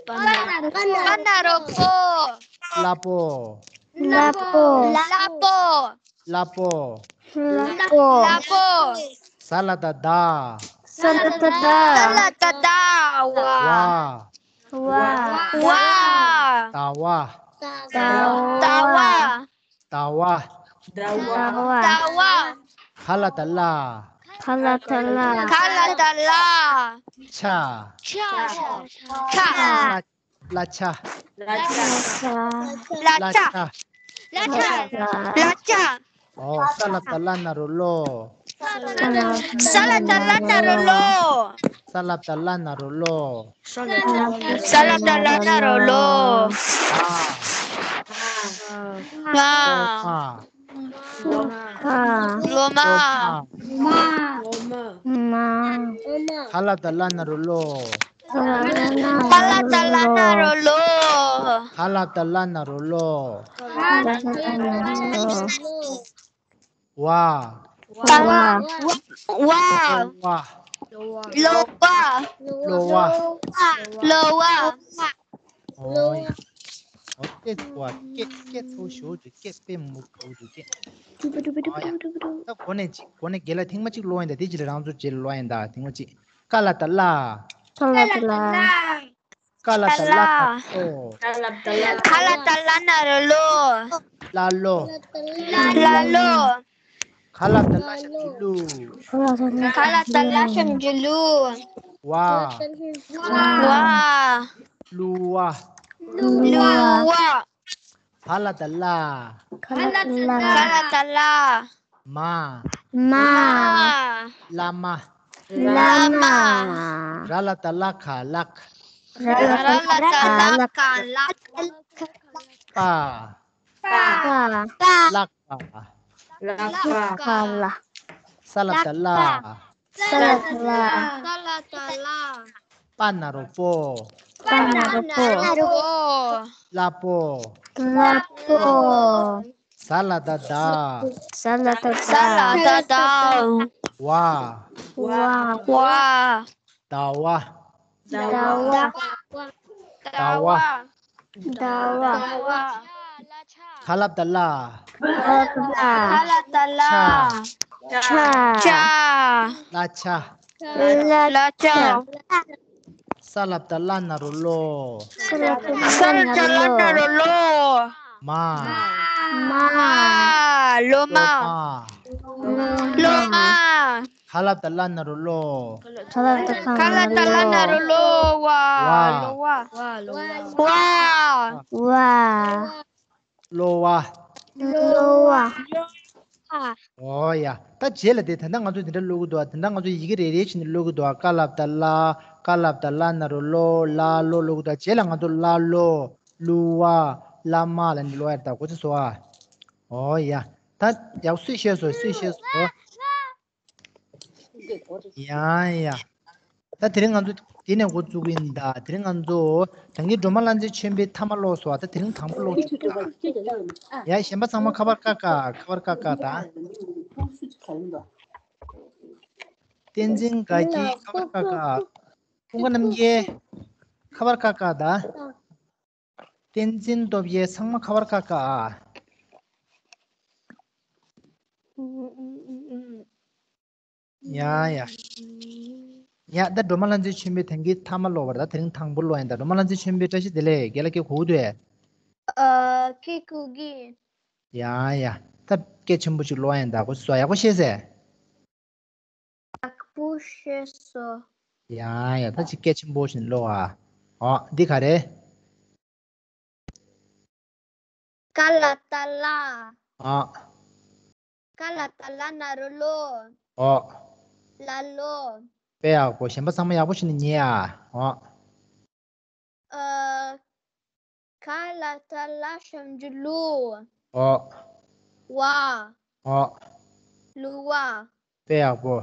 པ་ན་རོ་པོ། བླ་པོ། བླ་པོ། བླ་པོ། བླ་པོ། བླ་པོ། བླ་པོ། ཟ་ལ་ད་ཟླ། ཟ་ལ་ད་ཟླ། ཟ་ལ་ད་ཟླ། བ། བ། བ། བ། ཟླ་བ། ཟླ་བ། ཟླ་བ། ཟླ་བ། ཟླ་བ། ག་ལ་ད་གླ། ག་ལ་ད་གླ། ག་ལ་ད་གླ། ཆ། ཆ། ཆ། གླ་ཆ། གླ་ཆ། གླ་ཆ། གླ་ཆ། གླ་ཆ། ཨོ། ས་ལ་ད་བླ་ན་རོ་བློ། ས་ལ་ད་བླ་ན་རོ་བློ། ས་ལ་ད་བླ་ན་རོ་བློ། ས་ལ་ད་བླ་ན་རོ་བློ། ང་། ང་། ང་། ལོ་མ། ལོ་མ། ལོ་མ། ལོ་མ། ག་ལ་ད་གླ་ན་རོ་གློ། ག་ལ་ད་གླ་ན་རོ་གློ། ག་ལ་ད་གླ་ན་རོ་གློ། ག་ལ་ད་གླ་ན་རོ་གློ། བ། བ། བ། བློ་བ། བློ་བ། བློ་བ། ཨོ་ཡ། ཨོ་སྐད་ཚོ་བ། སྐད་སྐད་ཚོ་ཞོ་འདུག་སྐད་དཔེ་མོ་གོ་འདུག་སྐད། ཨོ་ཡ། ད་གོ་ནས་ཅིག་གོ་ནས་རྒན་ལགས་ཐེངས་མ་གཅིག་ཀློག་ཡིན་ད། དེ་རྗེས་ལ་རང་ཚོ་རྗེས་ལ་ཀློག་ཡིན་ད། ཐེངས་མ་གཅིག་ག་ལ་ད་གླ། ག་ལ་ད་གླ། ག་ལ་ད་གླ་ན་རོ་གློ། ག་ལ་ད་གླ་ན་རོ་གློ། གླ་གློ། གླ་གློ། ག་ལ་ད་གླ་ཞབས་ཀྱུ་གླུ། ག་ལ་ད་གླ་ཞབས་ཀྱུ་གླུ། བ། བ། གླུ་བ། གླུ་བ། བ་ལ་ད་བླ། བ་ལ་ད་བླ། བ་ལ་ད་བླ། མ། མ། བླ་མ། བླ་མ། ར་ལ་ད་བླ་ག་ལག། ར་ལ་ད་བླ་ག་ལག། པ། པ། བླག་པ། བླག་པ། ས་ལ་ད་བླ། ས་ལ་ད་བླ། ས་ལ་ད་བླ། པ་ན་རོ་པོ། པ་ན་རོ་པོ། བླ་པོ། བླ་པོ། ཟ་ལ་ད་ཟླ། ཟ་ལ་ད་ཟ་ལ་ད་ཟླ། བ། བ། ཟླ་བ། ཟླ་བ། ཟླ་བ། ཟླ་བ། ག་ལ་བཏགས་གླ། ག་ལ་བཏགས་གླ། ཆ། ཆ། གླ་ཆ། གླ་ཆ། ས་ལ་བཏགས་སླ་ན་རོ་སློ། ས་ལ་བཏགས་སླ་ན་རོ་སློ། མ། མ། སློ་མ། སློ་མ། ག་ལ་བཏགས་ག་ལ་ན་རོ་གློ། ག་ལ་བཏགས་ག་ལ་ན་རོ་གློ། བ། སློ་བ། བ། བ། སློ་བ། སློ་བ། འོ་ཡ། ད་རྗེས་ལ་དེ་ད་ལྟ་ང་ཚོ་དེ་འདྲ་ཀློག་གི་འདུག་ཨ། དེ་འདྲ་ང་ཚོ་ཡི་གེ་རེ་རེ་བྱས་ནས་ཀློག་གི་འདུག་ཨ། ཀ་ལ་བཏགས་གླ། ག་ལ་བཏགས་གླ་ན་རོ་གློ། ལ་སློ་ཀློག་གི་འདུག་ཨ། རྗེས་ལ་ང་ཚོ་ལ་སློ། གླུ་བ། བླ་མ་ལབ་ནས་ཀློག་ཡ་རེད། ད་གོ་ཚོད་སོང་ཨ། འོ་ཡ། ད་ཡག་སུས་ཤེས་སོང་། སུས་ཤེས་སོང་། ཡ་ཡ། ད་དེ་རིང་ང་ཚོ་དེ་ནས་འགོ་བཙུགས་ཀྱི་ཡིན་ད། དེ་རིང་ང་ཚོ་ད་གིན་སྒྲོལ་མ་ལྷ་མཛེས་ཆོས་འཕེལ་ཐ་མ་ཀློག་སོང་ཨ། ད་དེ་རིང་དང་པོ་ཀློག་ཆོག་གི་ཡ། གཞན་པ་ཚང་མ་ཁ་པར་ཀ་ཀ་ཁ་པར་ཀ་ཀ་ད། བསྟན་འཛིན་དགའ་སྐྱིད་ཁ་པར་ཀ་ཀ་ཀུན་དགའ་རྣམ་རྒྱལ་ཁ་པར་ཀ་ཀ་ད། བསྟན་འཛིན་སྟོབས་རྒྱལ་ཚང་མ་ཁ་པར་ཀ་ཀ་ཨ། ཡ་ཡ། ཡ་ད་སྒྲོལ་མ་ལྷ་མཛེས་ཆོས་འཕེལ་ཐེངས་གི་ཐ་མ་ཀློག་པ་རེད། ད་དེ་རིང་དང་པོ་ཀློག་ཡིན་ད། སྒྲོལ་མ་ལྷ་མཛེས་ཆོས་འཕེལ་བཀྲ་ཤིས་བདེ་ལེགས། རྒན་ལགས་སྐད་གོ་གི་འདུག་ཨེ། ཨ་སྐད་གོ་གི། ཡ་ཡ། ད་སྐད་ཆེན་པོ་ཅིག་ཀློག་ཡིན་ད། གོ་སོང་། ཡག་པོ་ཤེས་ཟེར། ཡག་པོ་ཤེས་སོང་། ཡ་ཡ། ད་ཅིག་སྐད་ཆེན་པོ་བྱས་ནས་ཀློག་ཨ། ཨོ་འདི་ག་རེད། ཀ་ལ་བཏགས་གླ། ཨོ། ཀ་ལ་བཏགས་གླ་ན་རོ་གློ། ཨོ། ཀླ་ཀློ། དཔེ་ཡག་པོ། གཞན་པ་ཚང་མ་ཡག་པོ་བྱས་ནས་ཉན་ཨ། ཨོ། ཨ། ག་ལ་བཏགས་གླ་ཞབས་ཀྱུ་གླུ། ཨོ། བ། ཨོ། གླུ་བ། དཔེ་ཡག་པོ།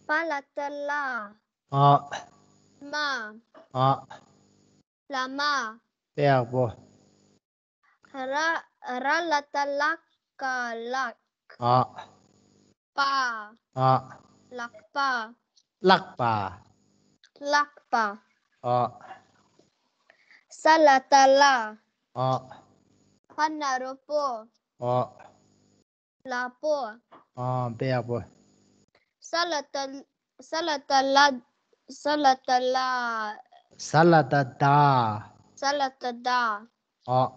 པ་ལ་བཏགས་པ། ཨོ། མ། ཨོ། བླ་མ། དཔེ་ཡག་པོ། ར། ར་ལ་བཏགས་ར། ལ་ཀ་ལགས། ཨོ། པ། ཨོ། ལག་པ། ལག་པ། ལག་པ། ཨོ། ས་ལ་བཏགས་སླ། ཨོ། ཕ་ན་རོ་པོ། ཨོ། སླ་པོ། ཨོ། དཔེ་ཡག་པོ། ས་ལ་བཏགས། ས་ལ་བཏགས་སླ། ས་ལ་བཏགས་སླ། ཟ་ལ་བཏགས་ཟླ། ཟ་ལ་བཏགས་ཟླ། ཨོ།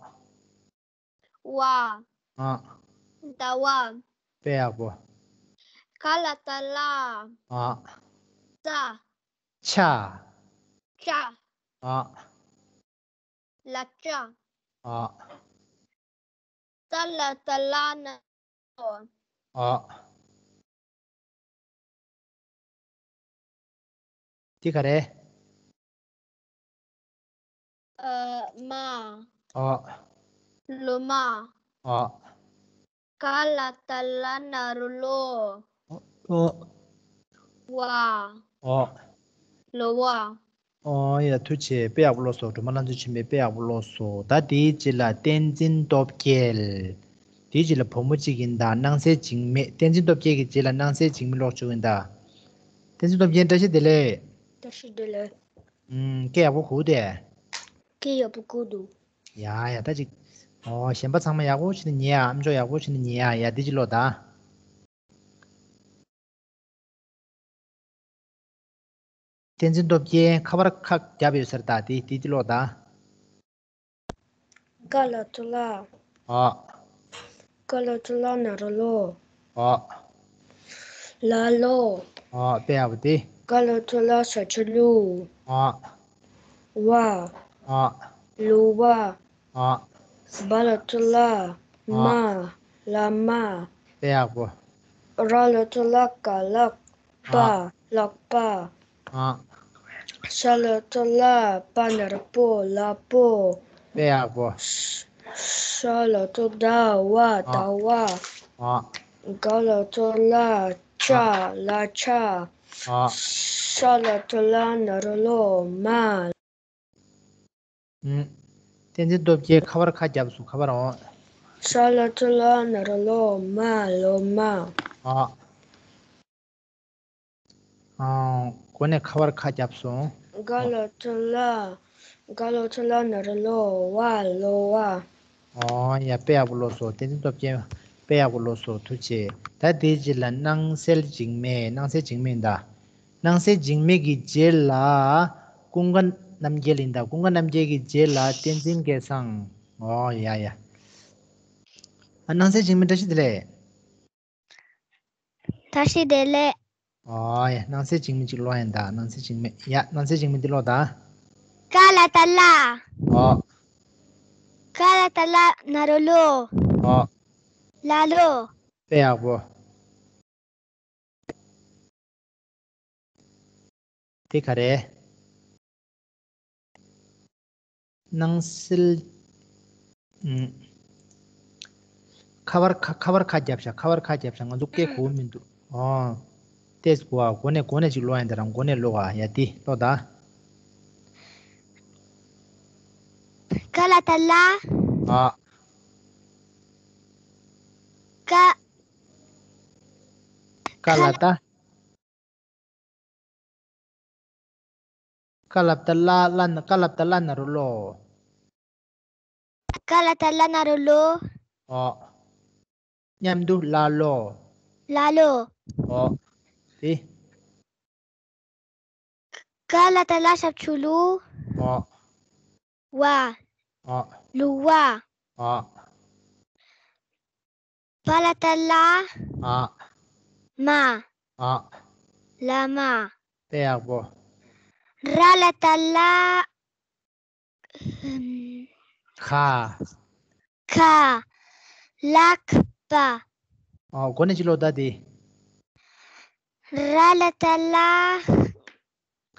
བ། ཨོ། ཟླ་བ། དཔེ་ཡག་པོ། ག་ལ་བཏགས་གླ། ཨོ། ཙ། ཆ། ཅ། ཨོ། ལ་ཅ། ཨོ། ཙ་ལ་བཏགས་ཙླ་ན་རོ། ཨོ། འདི་ག་རེ། ཨ། མ། ཨོ། སློབ་མ། ཨོ། ག་ལ་བཏགས་གླ་ན་རོ་གློ། ཨོ། བ། ཨོ། གློ་བ། ཨོ་ཡ། ཐུགས་རྗེ་ཆེ། དཔེ་ཡག་པོ་ཀློག་སོང་། སྒྲོལ་མ་ལྷ་མཛེས་ཆོས་འཕེལ། དཔེ་ཡག་པོ་ཀློག་སོང་། ད་དེའི་རྗེས་ལ་བསྟན་འཛིན་སྟོབས་རྒྱལ། དེའི་རྗེས་ལ་བུ་མོ་གཅིག་ཡིན་ད། སྣང་གསལ་འཇིགས་མེད། བསྟན་འཛིན་སྟོབས་རྒྱལ་གྱི་རྗེས་ལ་སྣང་གསལ་འཇིགས་མེད་ཀློག་ཆོག་ཡིན་ད། བསྟན་འཛིན་སྟོབས་རྒྱལ་བཀྲ་ཤིས་བདེ་ལེགས། བཀྲ་ཤིས་བདེ་ལེགས། ཨུམ། སྐད་ཡག་པོ་གོ་དེ། སྐད་ཡག་པོ་གོ་འདུག་ཡ་ཡ། ད་ཅིག་ཨོ། གཞན་པ་ཚང་མ་ཡག་པོ་བྱས་ནས་ཉན་ཡ། ཨ་མཆོག་ཡག་པོ་བྱས་ནས་ཉན་ཡ། ཡ། འདི་ཅིག་ཀློག་ད། བསྟན་འཛིན་སྟོབས་རྒྱལ་ཁ་པར་ཁ་བརྒྱབ་ཡོད་ཟེར་ད། དེ་དེ་དེ་ཀློག་ད། ཀ་ལ་བཏགས་ཀླ། ཨོ། ཀ་ལ་བཏགས་ཀླ་ན་རོ་ཀློ། ཨོ། ཀླ་ཀློ། ཨོ། དཔེ་ཡག་པོ་དེ། ག་ལ་བཏགས་ག་ལ་ཞབས་ཀྱུ་གླུ། ཨོ། བ། ཨོ། གླུ་བ། ཨོ། བ་ལ་བཏགས་བ། མ། ཨོ། བླ་མ། དཔེ་ཡག་པོ། ར་ལ་བཏགས་ར། ག་ལ། པ། ཨོ། ལག་པ། ཨོ། ས་ལ་བཏགས་སླ། པ་ན་རོ་པོ། སླ་པོ། དཔེ་ཡག་པོ། ས་ལ་བཏགས་ཟླ། ཟླ་བ། ཨོ། ག་ལ་བཏགས་ག་ལ། ལ་ཅ། ཨོ། ལ་ཅ། ཨོ། ས་ལ་བཏགས་སླ་ན་རོ་སློ། མ། ཨུམ། བསྟན་འཛིན་སྟོབས་རྒྱལ་ཁ་པར་ཁ་བརྒྱབ་སོང་། ཁ་པར་འོང་། ཤ་ལ་ཏྲ་ལ་ན་རོ་ལོ། མ་ལོ་མ། ཨ། ཨ། གོ་ནས་ཁ་བར་ཁ་བརྒྱབ་སོང་། ག་ལ་ཏྲ་ལ། ག་ལ་ཏྲ་ལ་ན་རོ་ལོ། བ་ལོ་བ། ཨོ་ཡ། དཔེ་ཡག་པོ་ཀློག་སོང་། བསྟན་འཛིན་སྟོབས་རྒྱལ། དཔེ་ཡག་པོ་ཀློག་སོང་། ཐུགས་རྗེ་ཆེ། ད་དེའི་རྗེས་ལ་སྣང་གསལ་འཇིགས་མེད། སྣང་གསལ་འཇིགས་མེད་ད། སྣང་གསལ་འཇིགས་མེད་ཀྱི་རྗེས་ལ་ཀུན་དགའ་རྣམ་རྒྱལ་ཡིན་ད། ཀུན་དགའ་རྣམ་རྒྱལ་གྱི་རྗེས་ལ་བསྟན་འཛིན་སྐལ་བཟང་། ཨོ་ཡ་ཡ། ཨ། སྣང་གསལ་འཇིགས་མེད་བཀྲ་ཤིས་བདེ་ལེགས། བཀྲ་ཤིས་བདེ་ལེགས། ཨོ་ཡ། སྣང་གསལ་འཇིགས་མེད་ཅིག་ཀློག་ཡིན་ད། སྣང་གསལ་འཇིགས་མེད། ཡ། སྣང་གསལ་འཇིགས་མེད་འདི་ཀློག་ད། ཀ་ལ་ཏ་ལ། ཨོ། ཀ་ལ་ཏ་ལ་ན་རོ་ལོ། ཨོ། ལ་ལོ། དཔེ་ཡག་པོ། དེ་ག་རེད། སྣང་གསལ། ཨུམ། ཁ་བར་ཁ། ཁ་བར་ཁ་བརྒྱབ་ཤག་ཁ་བར་ཁ་བརྒྱབ་ཤག་ང་ཚོ་སྐད་གོ་མི་འདུག་ཨོ། ཏེས་གོ་ཨ། གོ་ནས་གོ་ནས་ཅིག་ཀློག་ཡིན་ད། རང་གོ་ནས་ཀློག་ཨ། ཡ། དེ་ཀློག་ད། ཀ་ལ་ཏ་ལ། ཨ། ཀ། ཀ་ལ་ཏ། ཀ་ལ་ཏ་ལ་ལ་ན། ཀ་ལ་ཏ་ལ་ན་རོ་ལོ། ཀ་ལ་ཏ་ལ་ན་རོ་ལོ། ཨོ། མཉམ་དུ་ལ་ལོ། ལ་ལོ། ཨོ། དེ། ཀ་ལ་ཏ་ལ་ཞབས་ཀྱུ་ལུ། ཨོ། བ། ཨོ། ལུ་བ། ཨོ། པ་ལ་ཏ་ལ། ཨ། མ། ཨ། ལ་མ། དཔེ་ཡག་པོ། ར་ལ་ཏ་ལ། ཁ། ཁ། ལག་པ། ཨོ། གོ་ནས་ཅིག་ཀློག་ད་དེ། ར་ལ་ཏ་ལ།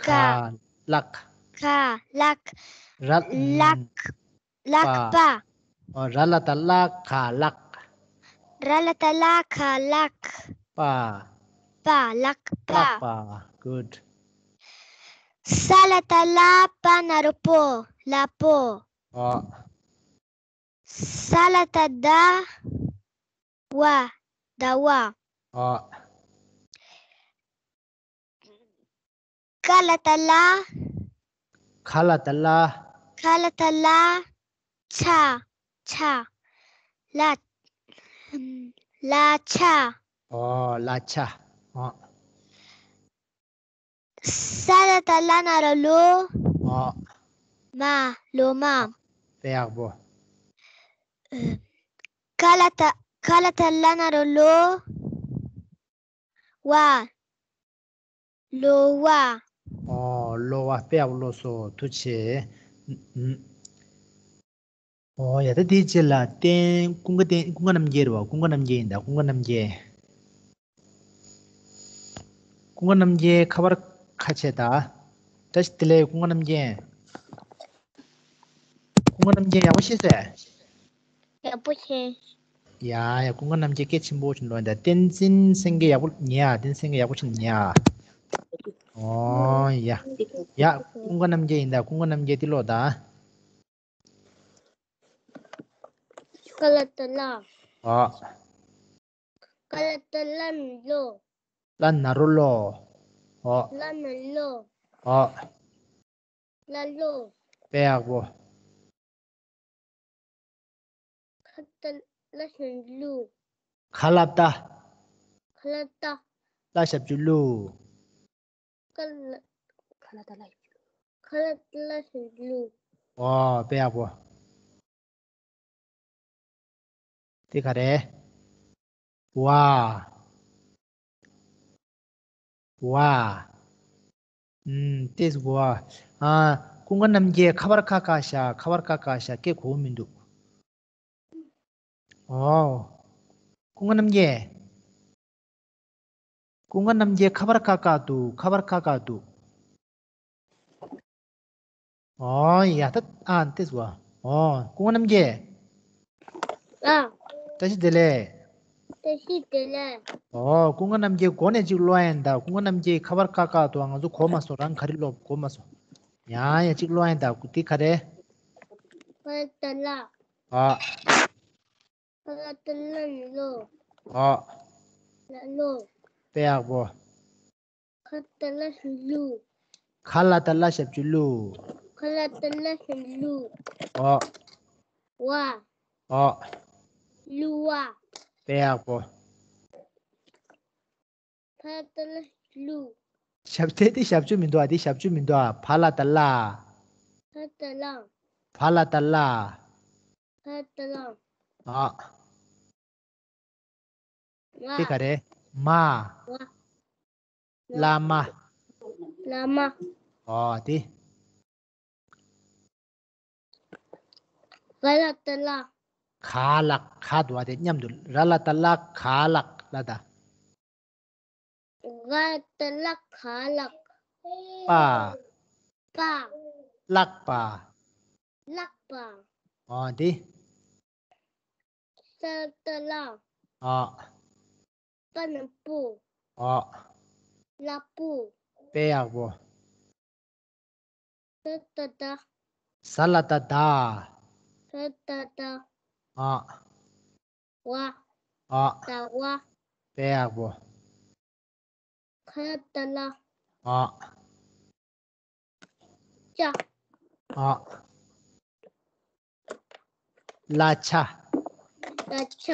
ཁ། ལག་ཁ་ལག་ར། ལག་ལག་པ། པ། ཨོ། ར་ལ་ཏ་ལ་ཁ་ལག་ར་ལ་ཏ་ལ་ཁ་ལག་པ། པ། ལག་པ། ལག་པ། Good. ས་ལ་ཏ་ལ་པ་ན་རོ་པོ། ལ་པོ། ཨོ། ས་ལ་ཏ་ཟླ་བ། ཟླ་བ། ཨོ། ཀ་ལ་ཏ་ལ། ཁ་ལ་ཏ་ལ། ཁ་ལ་ཏ་ལ། ཆ། ཆ། ལ། ལ་ཆ། ཨོ། ལ་ཆ། ཨོ། ས་ལ་ཏ་ལ་ན་རོ་ལོ། ཨོ། མ། ལོ་མ། དཔེ་ཡག་པོ། ཀ་ལ་ཏ། ཀ་ལ་ཏ་ལ་ན་རོ་ལོ། བ། ལོ་བ། ཨོ། ལོ་བ། དཔེ་ཡག་པོ་ཀློག་སོང་། ཐུགས་རྗེ་ཆེ། ཨོ་ཡ། ད་དེའི་རྗེས་ལ་བསྟན། ཀུན་དགའ་བསྟན། ཀུན་དགའ་རྣམ་རྒྱལ་རེད་བ། ཀུན་དགའ་རྣམ་རྒྱལ་ཡིན་ད། ཀུན་དགའ་རྣམ་རྒྱལ། ཀུན་དགའ་རྣམ་རྒྱལ་ཁ་པར་ཁ་ཕྱེ་ད། བཀྲ་ཤིས་བདེ་ལེགས་ཀུན་དགའ་རྣམ་རྒྱལ། ཀུན་དགའ་རྣམ་རྒྱལ་ཡག་པོ་ཤེས་སོང་། ཡག་པོ་ཤེས། ཡ་ཡ། ཀུན་དགའ་རྣམ་རྒྱལ་སྐད་ཆེན་པོ་ཞིག་འགྲོ་ཡིན་ད། བསྟན་འཛིན་སེང་གེ་ཡག་པོ་ཉན་ཨ། བསྟན་འཛིན་སེང་གེ་ཡག་པོ་ཞིག་ཉན་ཨ། ཨོ་ཡ། ཡ། ཀུན་དགའ་རྣམ་རྒྱལ་ཡིན་ད། ཀུན་དགའ་རྣམ་རྒྱལ་འདི་ཀློག་ད། ཀ་ལ་ཏ་ལ། ཨོ། ཀ་ལ་ཏ་ལ་ན་རོ་ལོ། ལ་ན་རོ་ལོ། ཨོ། ལ་ན་ལོ། ཨོ། ལ་ལོ། དཔེ་ཡག་པོ། ཁ་ཏ་ལ་ཞབས་ཀྱུ་ལུ། ཁ་ལ་ཏ། ཁ་ལ་ཏ། ལ་ཞབས་ཀྱུ་ལུ། ཀ་ལ། ཁ་ལ་ཏ་ལ། ཁ་ལ་ཏ་ལ་ཞབས་ཀྱུ་ལུ། ཨོ། དཔེ་ཡག་པོ། དེ་ག་རེད། བ། བ། ཨུམ། ཏེས་གོ་ཨ། ཨ། ཀུན་དགའ་རྣམ་རྒྱལ་ཁ་པར་ཁ་བཀག་ཤག་ཁ་པར་ཁ་བཀག་ཤག་སྐད་གོ་མི་འདུག་ཨོ། ཀུན་དགའ་རྣམ་རྒྱལ། ཀུན་དགའ་རྣམ་རྒྱལ་ཁ་པར་ཁ་བཀག་འདུག་ཁ་པར་ཁ་བཀག་འདུག་ཨོ་ཡ། ད་ཨ་ཏེས་བ། ཨོ། ཀུན་དགའ་རྣམ་རྒྱལ། ཨ། བཀྲ་ཤིས་བདེ་ལེགས། བཀྲ་ཤིས་བདེ་ལེགས། ཨོ། ཀུན་དགའ་རྣམ་རྒྱལ་འགོ་ནས་ཅིག་ཀློག་ཡིན་ད། ཀུན་དགའ་རྣམ་རྒྱལ་ཁ་པར་ཁ་བཀག་འདུག་ང་ཚོ་གོ་མ་སོང་། རང་ག་རེ་ཀློག་གོ་མ་སོང་། ཡ་ཡ། ཅིག་ཀློག་ཡིན་ད། དེ་ག་རེད། ཁ་ལ་ཏ་ལ། ཨ། ལ་ཏ་ལ་ལོ། ཨོ། ལ་ལོ། དཔེ་ཡག་པོ། ཁ་ལ་ཏ་ལ་ལུ། ཁ་ལ་ཏ་ལ་ཞབས་ཀྱུ་ལུ། ཁ་ལ་ཏ་ལ་ཞབས་ལུ། ཨོ། ཝ། ཨོ། ལུ་ཝ། དཔེ་ཡག་པོ། ཕ་ལ་ཏ་ལ་ལུ། ཞབས་དེ་དེ་ཞབས་ཀྱུ་མི་འདུག་ཨ། དེ་ཞབས་ཀྱུ་མི་འདུག་ཨ། ཕ་ལ་ཏ་ལ། ཕ་ཏ་ལ། ཕ་ལ་ཏ་ལ། ཕ་ཏ་ལ། ཨ། ཝ། དེ་ག་རེ། མ། ཝ། བླ་མ། བླ་མ། ཨོ་དེ། ག་ལ་ཏ་ལ། ག་ལག། ག་འདུག་བ་དེ་མཉམ་དུ། ར་ལ་ཏ་ལ་ག་ལག་ལ་ད། ག་ལ་ཏ་ལ་ག་ལག་པ། པ། ལག་པ། ལག་པ། ཨོ་དེ། ས་ལ་ཏ་ལ། ཨོ། པ་ན་པོ། ཨོ། ལ་པོ། དཔེ་ཡག་པོ། ད་ད་ད། ས་ལ་ད་ད། ད་ད་ད། ཨོ། ཝ། ཨོ། ད་ཝ། དཔེ་ཡག་པོ། ཁ་ལ་ཏ་ལ། ཨོ། ཅ། ཨོ། ལ་ཆ། ལ་ཆ།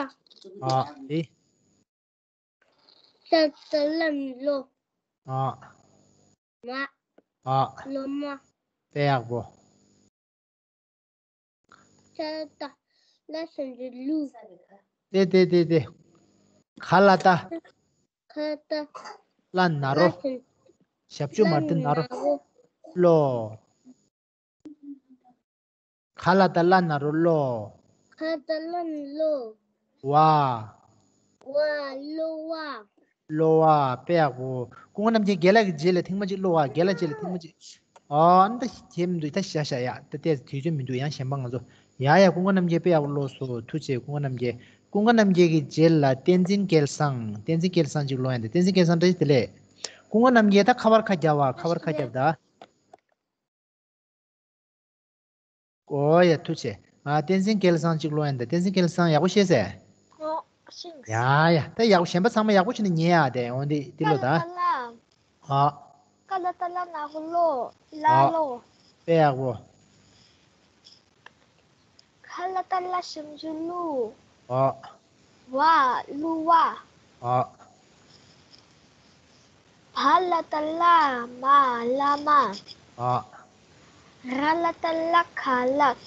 ཨོ། དེ། ལ་ཏ་ལ་ལོ། ཨོ། མ། ཨོ། ལོ་མ། དཔེ་ཡག་པོ། ཁ་ལ་ཏ་ལ་ཞབས་ཀྱུ་ལུ། དེ་དེ་དེ་དེ། ཁ་ལ་ཏ། ཁ་ལ་ཏ། ལ་ན་རོ། ལ་ཞབས། ཞབས་ཀྱུ་མ་རེད། ན་རོ། ལ་ན་རོ། ལོ། ཁ་ལ་ཏ་ལ་ན་རོ་ལོ། ཁ་ལ་ཏ་ལ་ན་རོ་ལོ། ཝ། ཝ། ལོ་ཝ། ལོ་ཝ། དཔེ་ཡག་པོ། ཀུན་དགའ་རྣམ་རྒྱལ་རྒན་ལགས་ཀྱི་རྗེས་ལ་ཐེངས་མ་གཅིག་ཀློག་ཨ། རྒན་ལགས་རྗེས་ལ་ཐེངས་མ་གཅིག་ཨོ་ཨ་ནི་ད་ཁྱེད་མི་འདུག་ད་བཞག་བཞག་ཡ། ད་ལྟས་དུས་ཚོད་མི་འདུག་ཡང་གཞན་པ་ང་ཚོ། ཡ་ཡ། ཀུན་དགའ་རྣམ་རྒྱལ་དཔེ་ཡག་པོ་ཀློག་སོང་། ཐུགས་རྗེ་ཆེ་ཀུན་དགའ་རྣམ་རྒྱལ། ཀུན་དགའ་རྣམ་རྒྱལ་གྱི་རྗེས་ལ་བསྟན་འཛིན་སྐལ་བཟང་། བསྟན་འཛིན་སྐལ་བཟང་གཅིག་ཀློག་ཡ་འདི། བསྟན་འཛིན་སྐལ་བཟང་བཀྲ་ཤིས་བདེ་ལེགས། ཀུན་དགའ་རྣམ་རྒྱལ་ད་ཁ་པར་ཁ་རྒྱབ་བ། ཁ་པར་ཁ་རྒྱབ་ད། ཨོ་ཡ། ཐུགས་རྗེ་ཆེ། ཨ། བསྟན་འཛིན་སྐལ་བཟང་གཅིག་ཀློག་ཡ་འདི། བསྟན་འཛིན་སྐལ་བཟང་ཡག་པོ་ཤེས་ཟེར། ཨོ། ཤེས། ཡ་ཡ། ད་ཡག་པོ་གཞན་པ་ཚང་མ་ཡག་པོ་བྱས་ནས་ཉན་ཡ་དེ། འོན་ཏེ་འདི་ཀ་ལ་ལོ་ད། ཏ་ལ། ཨ། ཀ་ལ་ཏ་ལ་ན་རོ་ལོ། ལ་ཨ། ལོ། དཔེ་ཡག་པོ། ཁ་ལ་ཏ་ལ་ཞབས་ཀྱུ་ལུ། ཨ། ཝ། ལུ་ཝ། ཨ། བ་ལ་ཏ་ལ་མ། བླ་མ། ཨ། ར་ལ་ཏ་ལ་ག་ལག་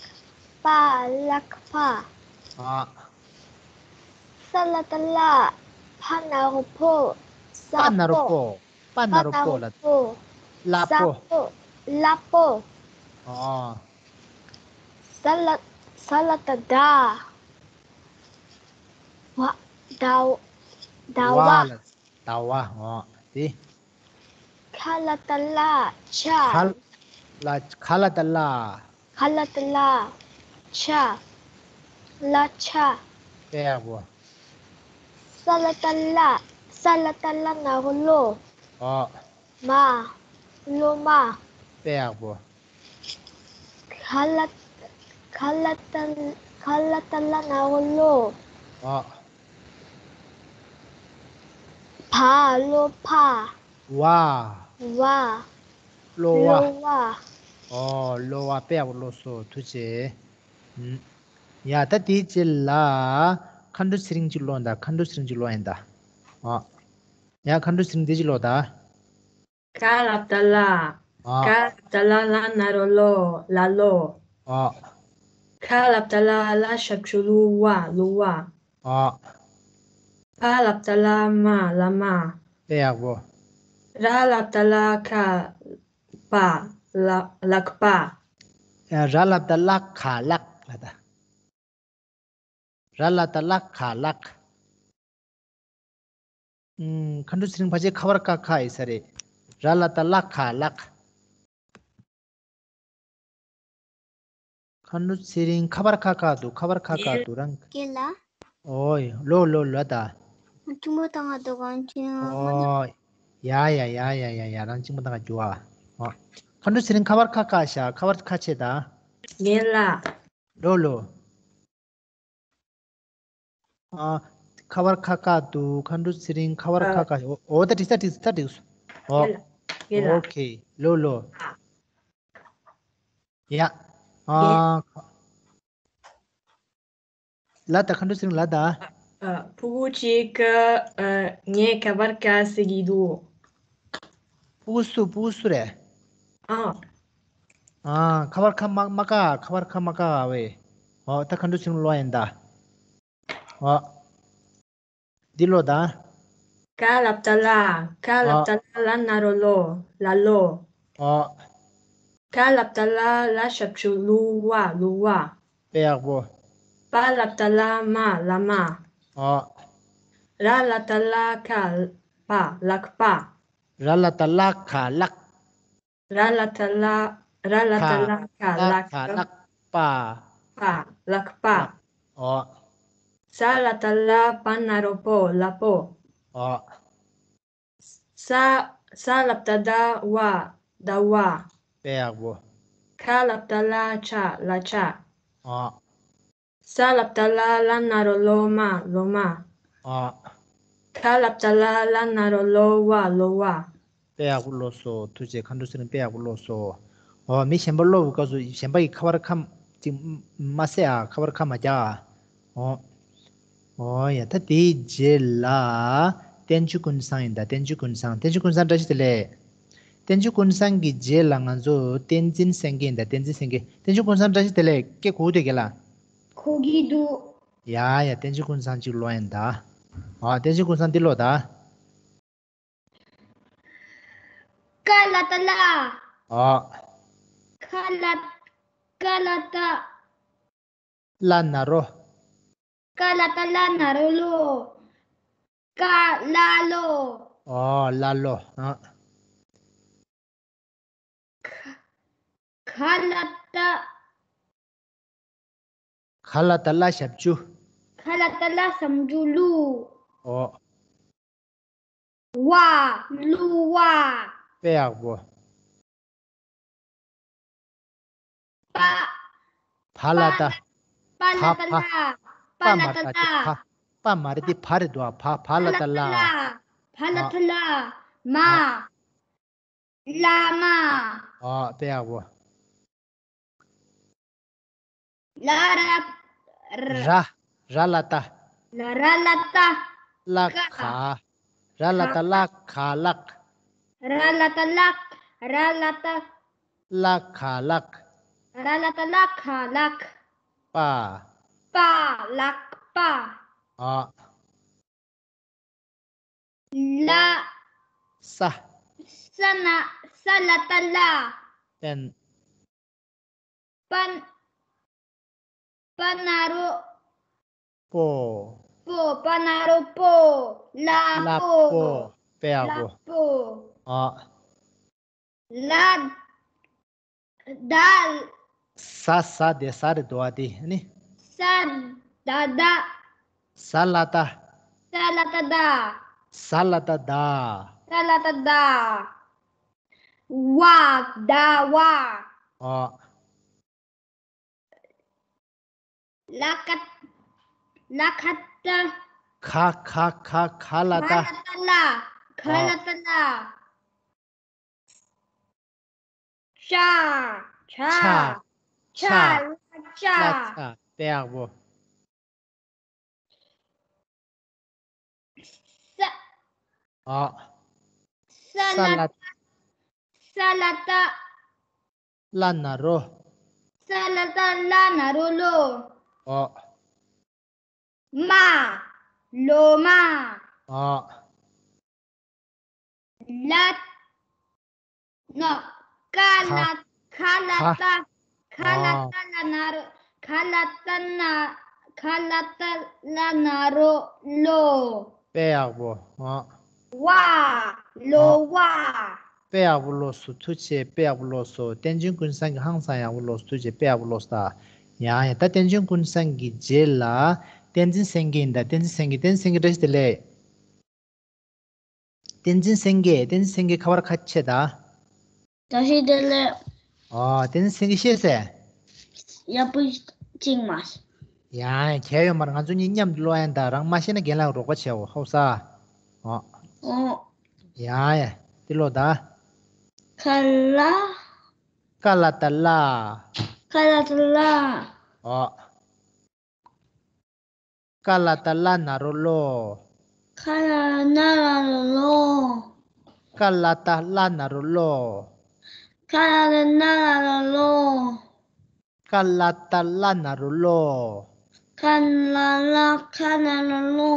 པ། ལག་པ། ཨ། ས་ལ་ཏ་ལ་ཕ་ན་རོ་ཕོ། ས་པ་ན་རོ་པོ། པོ། པ་ན་རོ་པོ་ལ། པོ། ལ་ས་པོ། པོ། ལ་པོ། ཨ། ས་ལ། ས་ལ་ཏ་ཟླ་བ། ཟླ་བ། ཟླ་བ། ལ་ཟླ་བ། ཨ། དེ། ཁ་ལ་ཏ་ལ་ཆ། ཁ་ལ། ཁ་ལ་ཏ་ལ། ཁ་ལ་ཏ་ལ་ཆ། ལ་ཆ། དཔེ་ཡག་པོ། ས་ལ་ཏ་ལ། ས་ལ་ཏ་ལ་ན་རོ་ལོ། ཨ། མ། ལོ་མ། དཔེ་ཡག་པོ། ཁ་ལ། ཁ་ལ་ཏ། ཁ་ལ་ཏ་ལ་ན་རོ་ལོ། ཨ། བ། ལོ་བ། ཝ། ཝ། ལོ་ཝ། ལོ་ཝ། ཨོ། ལོ་ཝ། དཔེ་ཡག་པོ་ཀློག་སོང་། ཐུགས་རྗེ་ཆེ། ཨུམ། ཡ། ད་དེའི་རྗེས་ལ་མཁའ་འགྲོ་ཚེ་རིང་གཅིག་ཀློག་ཡིན་ད། མཁའ་འགྲོ་ཚེ་རིང་གཅིག་ཀློག་ཡིན་ད། ཨོ། ཡ། མཁའ་འགྲོ་ཚེ་རིང་དེ་གཅིག་ཀློག་ད། ཀ་ལ་ཏ་ལ། ཨོ། ཀ་ལ་ཏ་ལ་ལ་ན་རོ་ལོ། ལ་ལོ། ཨོ། ཁ་ལ་ཏ་ལ་ལ་ཞབས་ཀྱུ་ལུ། ཝ། ལུ་ཝ། ཨོ། བ་ལ་ཏ་ལ་མ། བླ་མ། དཔེ་ཡག་པོ། ར་ལ་ཏ་ལ་ག་པ། ལ། ལག་པ། ཡ། ར་ལ་ཏ་ལ་ག་ལག་ལ་ད། ར་ལ་ཏ་ལ་ག་ལག། ཨུམ། མཁའ་འགྲོ་ཚེ་རིང་ཕལ་ཆེར་ཁ་བར་ཁ་ཁ་ཡིན་ས་རེད། ར་ལ་ཏ་ལ་ག་ལག། མཁའ་འགྲོ་ཚེ་རིང་ཁ་བར་ཁ་ཁ་འདུག་ཁ་བར་ཁ་ཁ་འདུག་རང་། རྒན་ལགས། ཨོའི། ལོ་ལོ་ལོ་ད། ཁྱིམ་པ་དང་ང་དང་གང་ཅི། ཨོའི། ཡ་ཡ་ཡ་ཡ་ཡ་ཡ། རང་ཁྱིམ་པ་དང་ག་རྒྱུ་ཨ། ཨོ། མཁའ་འགྲོ་ཚེ་རིང་ཁ་བར་ཁ་ཁ་ཤ། ཁ་བར་ཁ་ཆེ་ད། རྒན་ལགས། ལོ་ལོ། ཨ། ཁ་བར་ཁ་ཁ་འདུག་མཁའ་འགྲོ་ཚེ་རིང་ཁ་བར་ཨ། ཁ་ཁ། འོ་འོ་ད་འགྲིག་ད་འགྲིག་ད་འགྲིག་སོང་། འོ། ཡེ་ལ། ཡེ་ལ། ཨོ་ཁེ། ལོ་ལོ། ཨ། ཡ། ཨ། ཡེ། ལ་ད་མཁའ་འགྲོ་ཚེ་རིང་ལ་ད། ཨ། ཕྲུ་གུ་གཅིག་གིས་ཨ། ངས་ཁ་བར་ཁ་ཟེར་གྱི་འདུག་ཕྲུ་གུ་སུ་ཕྲུ་གུ་སུ་རེད། ཨ། ཨ། ཁ་བར་ཁ་མ་མ་ཀ་ཁ་བར་ཁ་མ་ཀ་བས། འོ་ད་མཁའ་འགྲོ་ཚེ་རིང་ལོ་ཡིན་ད། འོ། འདི་ལོ་ད། ཀ་ལ་བཏགས་ཀླ། ཀ་ལ་ཨ། བཏགས་ཀླ་ལ་ན་རོ་ཀློ། ཀླ་ཀློ། ཨ། ཁ་ལ་བཏགས་ཁ་ལ་ཞབས་ཀྱུ་ཀླུ་ཀློ། ཀློ་ཀློ། དཔེ་ཡག་པོ། པ་ལ་བཏགས་པ་ལ་པ་ལ་པ། ཨ། ར་ལ་བཏགས་ར་ཁ་ར་པ། ར་ཁ་པ། ར་ལ་བཏགས་ར་ཁ་ར་ཁ། ར་ལ་བཏགས་ར། ར་ལ་བཏགས་ར་ཁ་ར་ཁ། ར་ཁ་ར་ཁ་པ། པ། ར་ཁ་པ། ཨོ། ས་ལ་བཏགས་སླ། པ་ན་རོ་སློ། སླ་སློ། ཨོ། ས། ས་ལ་བཏགས་སྡ། སྡ་སྡ། དཔེ་ཡག་པོ། ཁ་ལ་བཏགས་ཁ་ལ་ཁ་ལ་ཁ། ཨོ། ས་ལ་བཏགས་སླ། སླ་ན་རོ་སློ། སླ་སློ། སླ་སློ། ཨོ། ཁ་ལ་བཏགས་ཁ་ལ་ན་རོ་ཁ་ལ་ཁ་ལ་ཁ། དཔེ་ཡག་པོ་ཀློགས་སོང་། ཐུགས་རྗེ་ཆེ། མཁའ་འགྲོ་ཚེ་རིང་དཔེ་ཡག་པོ་ཀློགས་སོང་། ཨོ། མི་གཞན་པ་ཀློག་པའི་སྐབས་སུ་གཞན་པ་ཡི་ཁ་བར་ཁ་ཅིག་མ་བསྲེ་ཨ། ཁ་བར་ཁ་མ་རྒྱག་ཨ། ཨོ། ཨོ་ཡ། ད་དེའི་རྗེས་ལ་བསྟན་བཅོས་ཀུན་བཟང་ཡིན་ད། བསྟན་བཅོས་ཀུན་བཟང་། བསྟན་བཅོས་ཀུན་བཟང་བཀྲ་ཤིས་བདེ་ལེགས། བསྟན་བཅོས་ཀུན་བཟང་གི་རྗེས་ལ་ང་ཚོ་བསྟན་འཛིན་སེང་གེ་ཡིན་ད། བསྟན་འཛིན་སེང་གེ། བསྟན་བཅོས་ཀུན་བཟང་བཀྲ་ཤིས་བདེ་ལེགས། སྐད་གོ་གི་འདུག་གས་ལ། གོ་གི་འདུག་ཡ་ཡ། བསྟན་བཅོས་ཀུན་བཟང་ཅིག་ཀློག་ཡིན་ད། ཨ། བསྟན་བཅོས་ཀུན་བཟང་འདི་ཀློག་ད། ཀ་ལ་བཏགས་ཀླ། ཨ། ཁ་ལ། ཀ་ལ་བཏགས། ཀླ་ན་རོ། ཀ་ལ་བཏགས་ཀླ་ན་རོ་ཀློ། ཀ་ལ་ཀློ། ཨོ། ཀླ་ཀློ། ཨ། ཁ། ཁ་ལ་བཏགས། ཁ་ལ་བཏགས་ཀླ་ཞབས་ཀྱུ། ཁ་ལ་བཏགས་ཀླ་ཞབས་ཀྱུ་ཀླུ། ཨོ། ཀློ་ཀློ། ཀློ་ཀློ། དཔེ་ཡག་པོ། པ། བ་ལ་བཏགས། པ་ལ་བཏགས་པ། པ་ལ་བཏགས་པ། པ་མ་རེད་ད། དེ་བ། པ་མ་རེད་དེ། བ་རེད་འདུག་ཨ། བ། བ་ལ་བཏགས་ཀླ། བ་ལ་བཏགས་ཀླ། མ། ཨ། བ་ལ་བཏགས་ཀླ། མ། ཨ། ལ་མ། ཨ། དཔེ་ཡག་པོ། ལ་ར། ར། ར་ལ་བཏགས། ལ་ར་ལ་བཏགས། ཀླ་ཀླ། ག། ར་ལ་བཏགས་ཀླ། ག་ཀླ། ར་ལ་བཏགས་ཀླ། ར་ལ་བཏགས། ཀླ་ག་ཀླ། ར་ལ་བཏགས་ཀླ་ག་ཀླ། པ། པ། ཀླ་པ། ཨ། ལ། ས། ས་ན། ས་ལ་བཏགས་སླ། པན། པ། པ་ན་རོ། པོ། པོ། པ་ན་རོ་པོ། ཀླ་ཀླ་པོ། པོ། དཔེ་ཡག་པོ། ཀླ་པོ། ཨ། ལ། ད། ས། ས་དེ་ས་རེད་འདུག་ཨ། དེ་ནི། ས་ད་ད། ས་ལ་བཏགས། ས་ལ་བཏགས་སྡ། ས་ལ་བཏགས་སྡ། ས་ལ་བཏགས་སྡ། བ། ད་བ། ཨ། ལ་ཀ། ལ་ཁ་ཏ། ཁ། ཁ། ཁ། ཁ་ལ་བཏགས། ཁ་ལ་བཏགས་ལ། ཁ་ལ་བཏགས་ལ། ཅ། ཅ། ཅ། ཅ། ལ་ཅ། ལ་ཅ། དཔེ་ཡག་པོ། ས། ཨ། ས་ལ། ས་ལ་བཏགས། ས་ལ་བཏགས། ཀླ་ན་རོ། ས་ལ་བཏགས་ཀླ་ན་རོ་ཀློ། ཨ། མ། ཀློ་མ། ཨ། ལ། ནོ། ཁ་ལ། ཁ་ལ་བཏགས། ཁ་ལ་བཏགས་ཀླ་ན་རོ། ཁ་ལ་བཏགས་ན། ཁ་ལ་བཏགས་ཀླ་ན་རོ་ཀློ། དཔེ་ཡག་པོ། ཨ། བ། ཀློ་བ། དཔེ་ཡག་པོ་ཀློགས་སོང་། ཐུགས་རྗེ་ཆེ། དཔེ་ཡག་པོ་ཀློགས་སོང་། བསྟན་འཛིན་ཀུན་བཟང་གིས་ཧང་སང་ཡག་པོ་ཀློགས་སོང་། ཐུགས་རྗེ་ཆེ། དཔེ་ཡག་པོ་ཀློགས་སོང་། ད་ཡང་ཡང་ད་བསྟན་འཛིན་ཀུན་བཟང་གི་རྗེས་ལ་བསྟན་འཛིན་སེང་གེ་ཡིན་ད། བསྟན་འཛིན་སེང་གེ། བསྟན་འཛིན་སེང་གེ་བཀྲ་ཤིས་བདེ་ལེགས། བསྟན་འཛིན་སེང་གེ། བསྟན་འཛིན་སེང་གེ་ཁ་བར་ཁ་ཕྱེ་ད། བཀྲ་ཤིས་བདེ་ལེགས། ཨ། བསྟན་འཛིན་སེང་གེ་ཤེས་སེ། ཡག་པོ་ཅིག་མ། ཡ་ཡ། གལ་ཡོད་མ་རེད། ང་ཚོ་གཉིས་མཉམ་དུ་ཀློག་ཡ་ཡིན་ད། རང་མ་ཤེས་ན་རྒན་ལགས་རོགས་པ་བྱེད་འོ། ཧོ་ས། ཨོ། ཨོ། ཡ་ཡ། འདི་ཀློག་ད། ཀ་ལ། ཀ་ལ་བཏགས་ཀླ། ཀ་ལ་བཏགས་ཀླ། ཨོ། ཀ་ལ་བཏགས་ཀླ་ན་རོ་ཀློ། ཀ་ལ་ན་རོ་ཀློ། ཀ་ལ་བཏགས་ཀླ་ན་རོ་ཀློ། ཀ་ལ་ན་རོ་ཀློ། ཀ་ལ་བཏགས་ཀླ་ན་རོ་ཀློ། ཀ་ལ་ལ་ཀ་ན་རོ་ཀློ།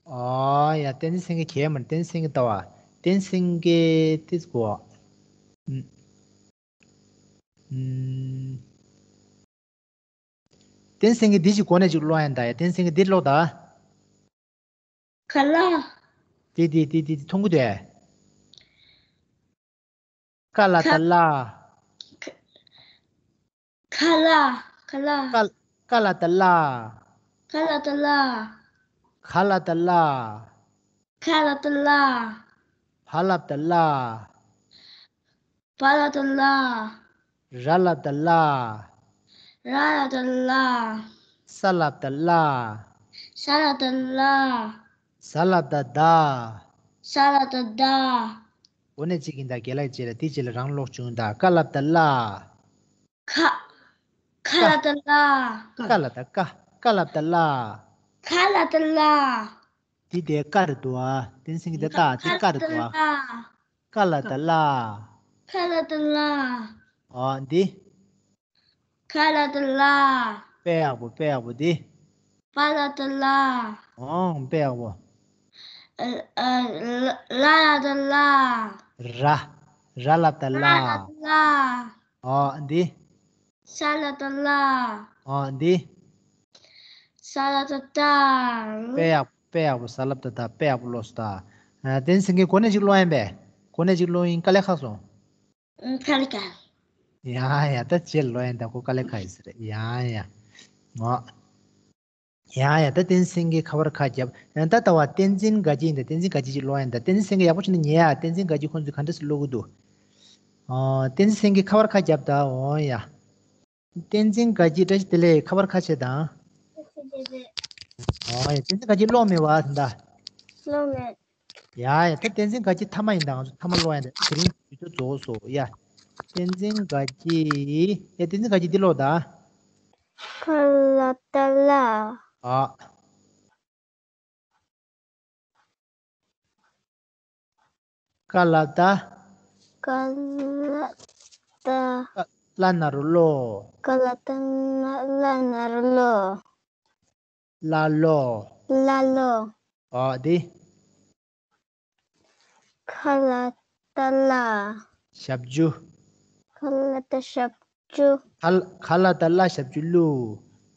ཨོ་ཡ། བསྟན་འཛིན་སེང་གེ་གས་མར་བསྟན་འཛིན་སེང་གེ་ལྟ་བ། བསྟན་འཛིན་སེང་གེ་ཏིས་གོ། ཨུམ། ཨུམ། བསྟན་འཛིན་སེང་གེ་འདི་ཞིག་གོ་ནས་ཅིག་ཀློག་ཡ་ཡིན་ད། ཡ། བསྟན་འཛིན་སེང་གེ་འདི་ཀློག་ད། ཀ་ལ། དེ་དེ་དེ་དེ་མཐོང་གི་འདུག་ཨེ། ཀ་ལ་བཏགས་ཀླ། ཀ་ལ། ཀ་ལ། ཀ་ཀ་ལ་བཏགས་ཀླ། ཀ་ལ་བཏགས་ཀླ། ག་ལ་བཏགས་གླ། ག་ལ་བཏགས་གླ། བ་ལ་བཏགས་བླ། བ་ལ་བཏགས་བླ། ར་ལ་བཏགས་རལ། ར་ལ་བཏགས་རལ། ས་ལ་བཏགས་སླ། ས་ལ་བཏགས་སླ། ཟ་ལ་བཏགས་ཟླ། ཟ་ལ་བཏགས་ཟླ། འོ་ན་གཅིག་ཡིན་ད། རྒན་ལགས་རྗེས་ལ་དེའི་རྗེས་ལ་རང་ཀློག་བྱུང་ད། ཀ་ལ་བཏགས་ཀླ། ཀ་ཀ་ལ་བཏགས་ཀླ། ཀ་ལ་བཏགས་ཀ། ཀ་ལ་བཏགས་ཀླ། ཀ་ལ་བཏགས་ཀླ། འདི་དེ་ཀ་རེད་འདུག་ཨ། བསྟན་འཛིན་གྱི་འདི་ཀ་ཏ་འདི་ཀ་རེད་འདུག་ཨ། ཀ་ལ་བཏགས་ཀླ། ཀ་ལ་བཏགས་ཀླ། ཨོ་འདི། ག་ལ་བཏགས་གླ། དཔེ་ཡག་པོ། དཔེ་ཡག་པོ་འདི། བ་ལ་བཏགས་བླ། ཨོ་དཔེ་ཡག་པོ། ཨ་ཨ་ལ་ལ་བཏགས་ལ། ར། ར་ལ་བཏགས་ར་ལ། ལ་བཏགས་ལ། ཨོ་འདི། ས་ལ་བཏགས་སླ། ཨོ་འདི། ས་ལ་བཏགས་སྲ། དཔེ་ཡག་དཔེ་ཡག་པོ། ས་ལ་བཏགས་སྲ། དཔེ་ཡག་པོ་ཀློག་སོང་ད། ཨ་བསྟན་འཛིན་སེང་གེ་གོ་གནས་ཅིག་ཀློག་ཡིན་པས། གོ་གནས་ཅིག་ཀློག་ཡིན། དཀའ་ལས་ཁག་སོང་། ཨང་དཀའ་ལས་ཁག་ཡ་ཡ། ད་རྗེས་ལ་ཀློག་ཡིན་ད། ཁོ་དཀའ་ལས་ཁག་ཡིན་ཟེར། ཡ་ཡ། ཨོ། ཡ་ཡ། ད་བསྟན་འཛིན་གྱིས་ཁ་པར་ཁ་བརྒྱབ། ད་ལྟ་བ་བསྟན་འཛིན་དགའ་སྐྱིད་ཡིན་ད། བསྟན་འཛིན་དགའ་སྐྱིད་ཅིག་ཀློག་ཡིན་ད། བསྟན་འཛིན་སེང་གེ་ཡག་པོ་བྱུང་ན་ཉན་ཡ། བསྟན་འཛིན་དགའ་སྐྱིད་ཁོང་ཚོས་ག་འདྲ་སེ་ཀློག་གི་འདུག་ཨོ། བསྟན་འཛིན་སེང་གེ་ཁ་པར་ཁ་བརྒྱབ་ད། འོ་ཡ། བསྟན་འཛིན་དགའ་སྐྱིད་བཀྲ་ཤིས་བདེ་ལེགས། ཁ་པར་ཁ་ཕྱེ་དང་། ཨོ་ཡ། བསྟན་འཛིན་དགའ་སྐྱིད་ཀློག་མེད་པ་ད། ཀློག་མེད། ཡ་ཡ། ད་བསྟན་འཛིན་དགའ་སྐྱིད་མཐའ་མ་ཡིན་ད། ང་ཚོ་མཐའ་མ་ཀློག་ཡ་ད། དེ་རིང་དུས་ཚོད་རྫོགས་སོང་ཡ། བསྟན་འཛིན་དགའ་སྐྱིད། ཡ་བསྟན་འཛིན་དགའ་སྐྱིད་འདི་ཀློག་ད། ཀ་ལ་བཏགས་ཀླ། ཨ། ཀ་ལ་བཏགས། ཀ་ལ་བཏགས། ཀ་ཀླ་ན་རོ་ཀློ། ཀ་ལ་བཏགས་ཀླ་ན་རོ་ཀློ། ཀླ་ཀློ། ཀླ་ཀློ། ཨོ་འདི། ཁ་ལ་བཏགས་ཁླ། ཞབས་ཀྱུ། ཁ་ལ་བཏགས་ཞབས་ཀྱུ། ཁ་ལ་ཁ་ལ་བཏགས་ཀླ་ཞབས་ཀྱུ་ཀླུ།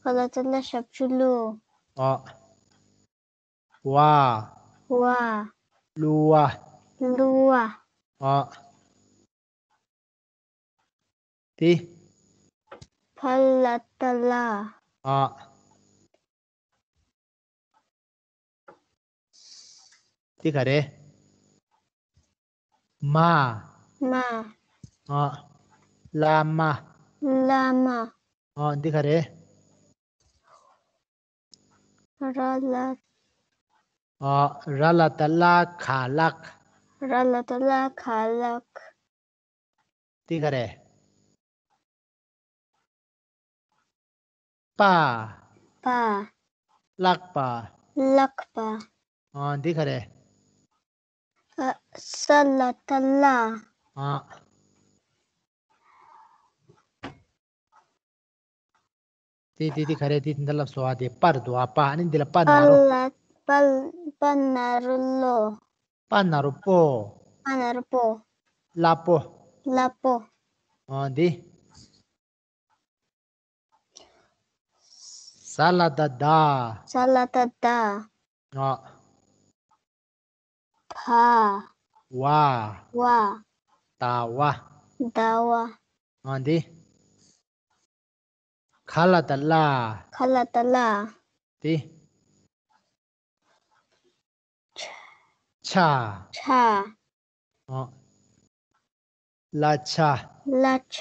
ཁ་ལ་བཏགས་ཀླ་ཞབས་ཀྱུ་ཀླུ། ཨོ། བ། བ། ཀླུ་བ། ཀླུ་བ། ཨོ། དེ། ཕ་ལ་བཏགས་ཕླ། ཨ། དེ་ག་རེ། མ། མ། ཨ། བླ་མ། བླ་མ། ཨ། འདི་ག་རེ། ར་ལ། ཨ། ར་ལ་བཏགས་གླ། ག་ལག། ར་ལ་བཏགས་གླ། ག་ལག། འདི་ག་རེ། པ། པ། ལག་པ། ལག་པ། ཨ། འདི་ག་རེ། ཨ། ས་ལ་བཏགས་སླ། ཨ། དེ་དེ་དེ་ག་རེ། དེ་དེ་འདི་ལབ་སོང་བ། དེ་པར་འདུག་ཨ། པ། ཨ་ནི་འདི་ལ་པ་ན་པ་རོ། ལ་པ། པ་ན་རོ་ལོ། པ་ན་རོ་པོ། པ་ན་རོ་པོ། སླ་པོ། སླ་པོ། ཨ། འདི། ཟ་ལ་བཏགས་ཟླ། ཟ་ལ་བཏགས་ཟླ། ཨ། བ། བ། བ། ཟླ་བ། ཟླ་བ། ཨ། འདི། ག་ལ་བཏགས་གླ། ག་ལ་བཏགས་གླ། འདི། ཆ། ཆ། ཆ། ཨ། གླ་ཆ། གླ་ཆ།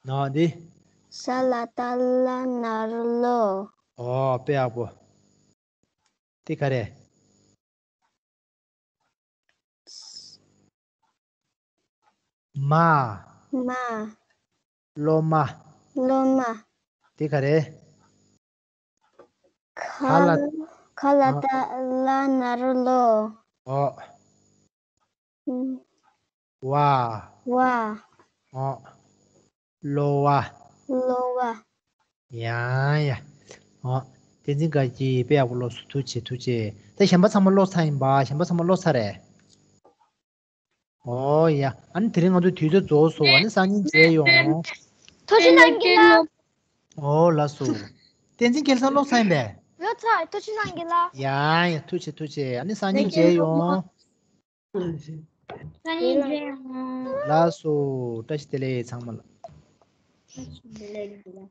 ཨ། འདི། ས་ལ་བཏགས་སླ་ན་རོ་སློ། ཨོ་དཔེ་ཡག་པོ། དེ་ག་རེ། མ། མ། སློབ་མ། སློབ་མ། དེ་ག་རེ། ག་ལ། ག་ལ་བཏགས་སླ་ན་རོ་སློ། ཨོ། ཨུམ། བ། བ། ཨོ། སློ་བ། སློ་བ། ཡ་ཡ། ཨོ། བསྟན་འཛིན་དགའ་སྐྱིད་དཔེ་ཡག་པོ་ཀློག་སོང་། ཐུགས་རྗེ་ཆེ། ཐུགས་རྗེ་ཆེ། ད་གཞན་པ་ཚང་མ་ཀློག་ཚར་ཡིན་པ། གཞན་པ་ཚང་མ་ཀློག་ཚར་རེད། ཨོ་ཡ། ཨ་ནི་དེ་རིང་ང་ཚོ་དུས་ཚོད་རྫོགས་སོང་། ཨ་ནི་སང་ཉིན་མཇལ་ཡོང་། ཐུགས་རྗེ་གནང་གི་ལགས། ཨོ་ལགས་སོ། བསྟན་འཛིན་སྐལ་བཟང་ཀློག་ཚར་ཡིན་པས། ཡོད་ཚར། ཐུགས་རྗེ་གནང་གི་ལགས། ཡ་ཡ། ཐུགས་རྗེ་ཆེ། ཐུགས་རྗེ་ཆེ། ཨ་ནི་སང་ཉིན་མཇལ་ཡོང་། སང་ཉིན་མཇལ་ཡོང་། ལགས་སོ། བཀྲ་ཤིས་བདེ་ལེགས་ཚང་མ་ལ། བཀྲ་ཤིས་བདེ་ལེགས།